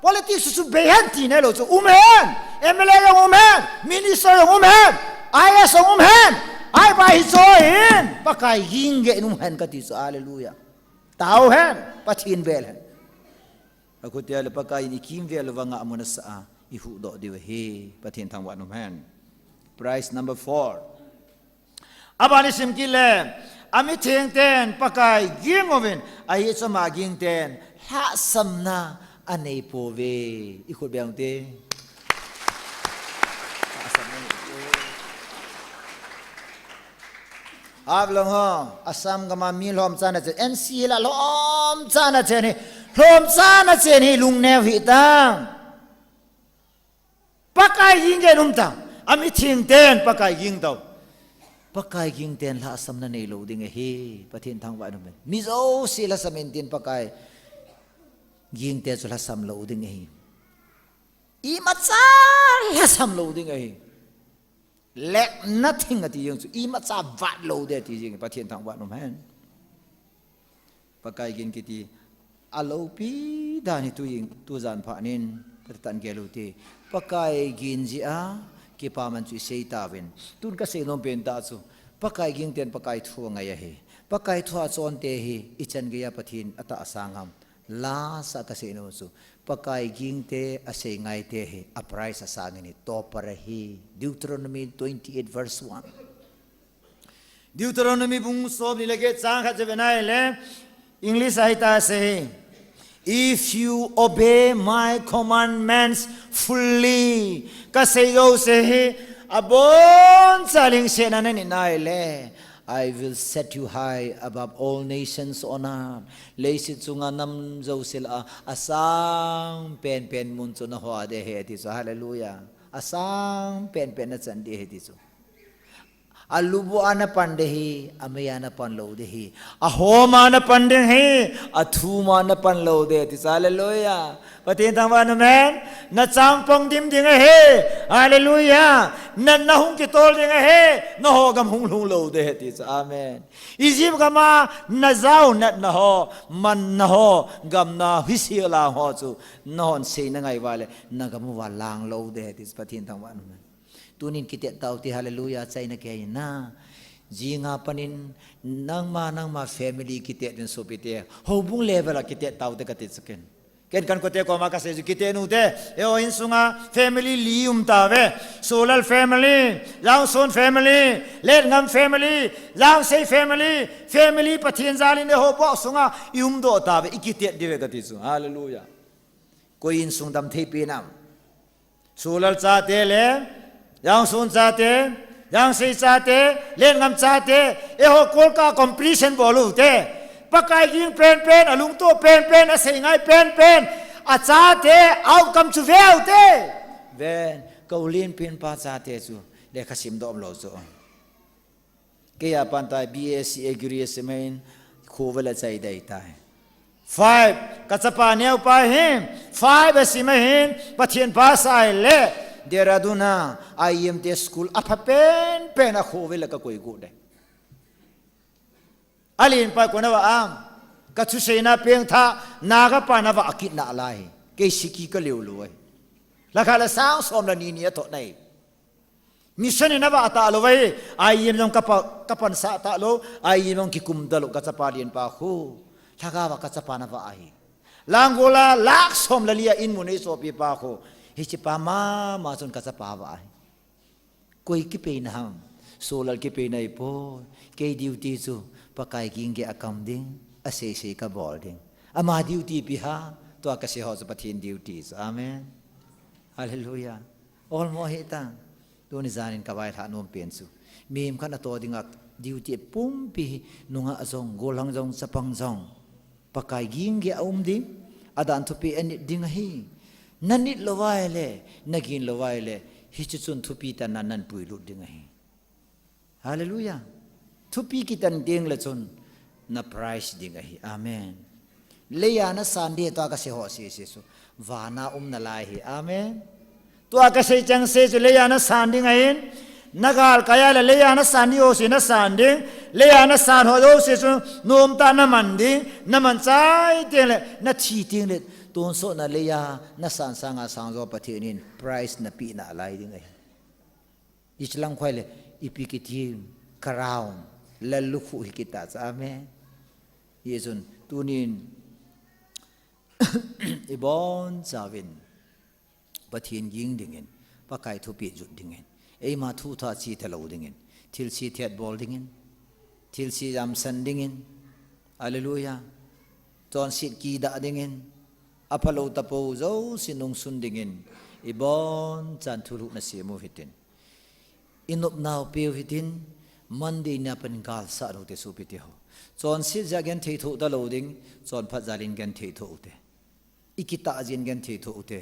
politics chu bei hen ti nailou chu, um hen, M L A jong um hen, minister jong um hen, I A S jong um hen, ahivang hiche ho hin, Pakai ging gei in um hen kati chu, hallelujah. Tao hen, Pathen vel hen. Akhutia le Pakai in ikimvel uva ngahmun asah a, ihuhdoh diu ahi, Pathen thangvah in um hen. Prize number four. Aban isim kit le, amitheng ten Pakai ging uvin, ahi choma ging ten lhahsamna anei pouve. Ikhut beng u te. Haflong ho, Assam gam a mi lhomchan a chen, N C Hills a lhomchan a chen hi, lhomchan a chen hi, lungneo hih tan. Pakai ging gei in um tan, amitheng ten Pakai ging tau. Pakai ging ten lhahsamna neilou ding ahi, Pathen thangvah in um hen. Mi jouse lhasam in tin Pakai gingte chu lhasam lou ding ahi. Imacha lhasam lou ding ahi. Lack nothing ati jeng chu, imacha vat lou ding ati jeng, Pathen thangvah in um hen. Pakai ging kiti, aloupi dan hi tu jing, tujan phat nin, kati tan gel u te. Pakai ging jeh a, kipaman chu isei tauvin. Tun kasei nom pen tah chu, Pakai ging ten Pakai thu angai ahi. Pakai thu achonte hi, ichan geiya Pathen atahsan ham. Last a kasei nom chu, Pakai gingte asei ngaite hi, a prize asang in hi, topper ahi. Deuteronomy twenty-eight verse one. Deuteronomy bung somni le get chang khat chu ve nai le, English a hitia asei hi. If you obey my commandments fully, kasei jouse hi, aboncha lungset a nanit nai le, I will set you high above all nations on earth. Leiset chunga nam jouse lah a, asang penpen mun chu naho ding ahi ati chu. Hallelujah. Asang penpen nachan ding ahi ati chu. Alubu a napan ding ahi, amei a napan lou ding ahi. Ahom a napan ding ahi, athum a napan lou ding ahi ati chu. Hallelujah. Pathen thangvah in um hen. Nachang pong dim ding ahi. Hallelujah. Natna hung kitol ding ahi. Naho gam hung lhung lou ding ahi ati chu. Amen. Egypt gam a najao natna ho, manna ho, gamna hise lang ho chu, nahon sei nangai uva le, nagam uva lang lou ding ahi ati chu. Pathen thangvah in um hen. Tunin kitet tau te, hallelujah, achaina kei in na. Jing a panin, nangma, nangma family kitet in sopite. Houbung level a kitet tau te kati chu ken. Ken kan kote koma kasei chu kiti nute. Eiho insunga family li um tauve. Solal family, Jangson family, Lenngam family, Jangsei family, family Pathen jalin eiho box sunga i umdoh tauve, i kitet diuve kati chu. Hallelujah. Koi insung damthei pen am? Solal chate le, Jangson chate, Jangsei chate, Lenngam chate, eiho kolka competition bol ute. Pakai ging penpen, alungto penpen, asei ngai penpen, achate outcome chu ve ute. Ven, ka u lenpen pa chate chu lekha simdoh umlou chu. Kei a pan tai B S C Agri a sim ahin, khovel a chai dai tai. Five, ka chapa neo pa hin, five a sim ahin, Pathen pha asah le, Dehradun a I M te school apha penpen a khovel a ka koi got dai. Alen pa kona va am, ka thuseina pengtha, Naga pa na va akit nalai. Kei siki ka leo lou ahi. Lakha la sang som la ni ni a thot nai. Mission in a va talou vai, I M jong ka pa, ka pansah talou, I M jong kikum talou, ka chapa lenpa khu. Lhagao va ka chapa na va ahi. Langol a lakh som le li a in mun ei sopi pa khu. Hiche pa mama chun ka chapa va ahi. Koi kipeina ham, Solal kipeina ahipoi. Kei duty chu, Pakai ging gei a kam ding, asei sei ka bol ding. Ama duty ipi ham, tua ka sei ho chu Pathen duty chu. Amen. Hallelujah. Olmo hita. Tuni janin ka vailhah nom pen chu, mihem khat a to dinga duty pumpi hi, nungah jong, gollhang jong, chapang jong, Pakai ging gei a um ding, adan thupeh a nit ding ahi. Na nit lou vai le, na ging lou vai le, hiche chun thupi tah nan, nan puilut ding ahi. Hallelujah. Thupi kitan ding le chun na prize ding ahi. Amen. Leiya na san ding tua ka sei ho sei sei chu, vana um nalai ahi. Amen. Tua ka sei chang sei chu leiya na san ding ahin. Na galkai a le leiya na san ding ho sei na san ding. Leiya na san ho ho sei chu nomtah na man ding. Na man chai teng le, na thi teng le, tonsot na leiya na san sanga sang jo Pathen in prize na pe nalai ding ahi. Hiche lang khoi le, ipi kiti, crown, lallukhuh hi kiti chu. Amen. Hijeh chun, tunin, ibon chauvin, Pathen ging dingin, Pakai thupeh jot dingin, eima thu tha chi talou dingin, thilse thet bol dingin, thilse jamsan dingin, Hallelujah. Chonset kidah dingin, aphalou tapou jouse nungsun dingin, ibon chan thulhuhna sem u hitin. Inopnau peu hitin, Monday nia pat in galsah lou te sopi teho. Chonset jal in genthei thoh talou ding, chonphat jal in genthei thoh u te. Ikitah jeh in genthei thoh u te.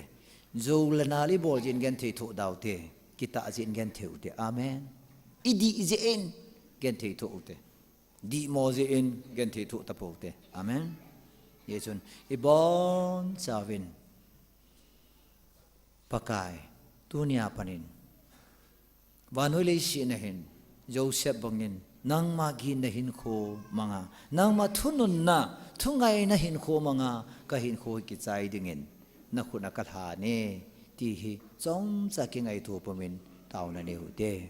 Jou le nal ibol jeh in genthei thoh da u te. Kitah jeh in genthei u te. Amen. Idih jeh in genthei thoh u te. Dihmo jeh in genthei thoh tapou te. Amen. Hijeh chun, ibon chauvin, Pakai, tunia pat in, vannoi leiset na hin, Joseph bangin, nangma gin na hinkho manga, nangma thununna, thungaina hinkho manga, ka hinkho hi kichai dingin, na khut a ka lhan e, ti hi, chomcha kingaito pumin, taona nei u te.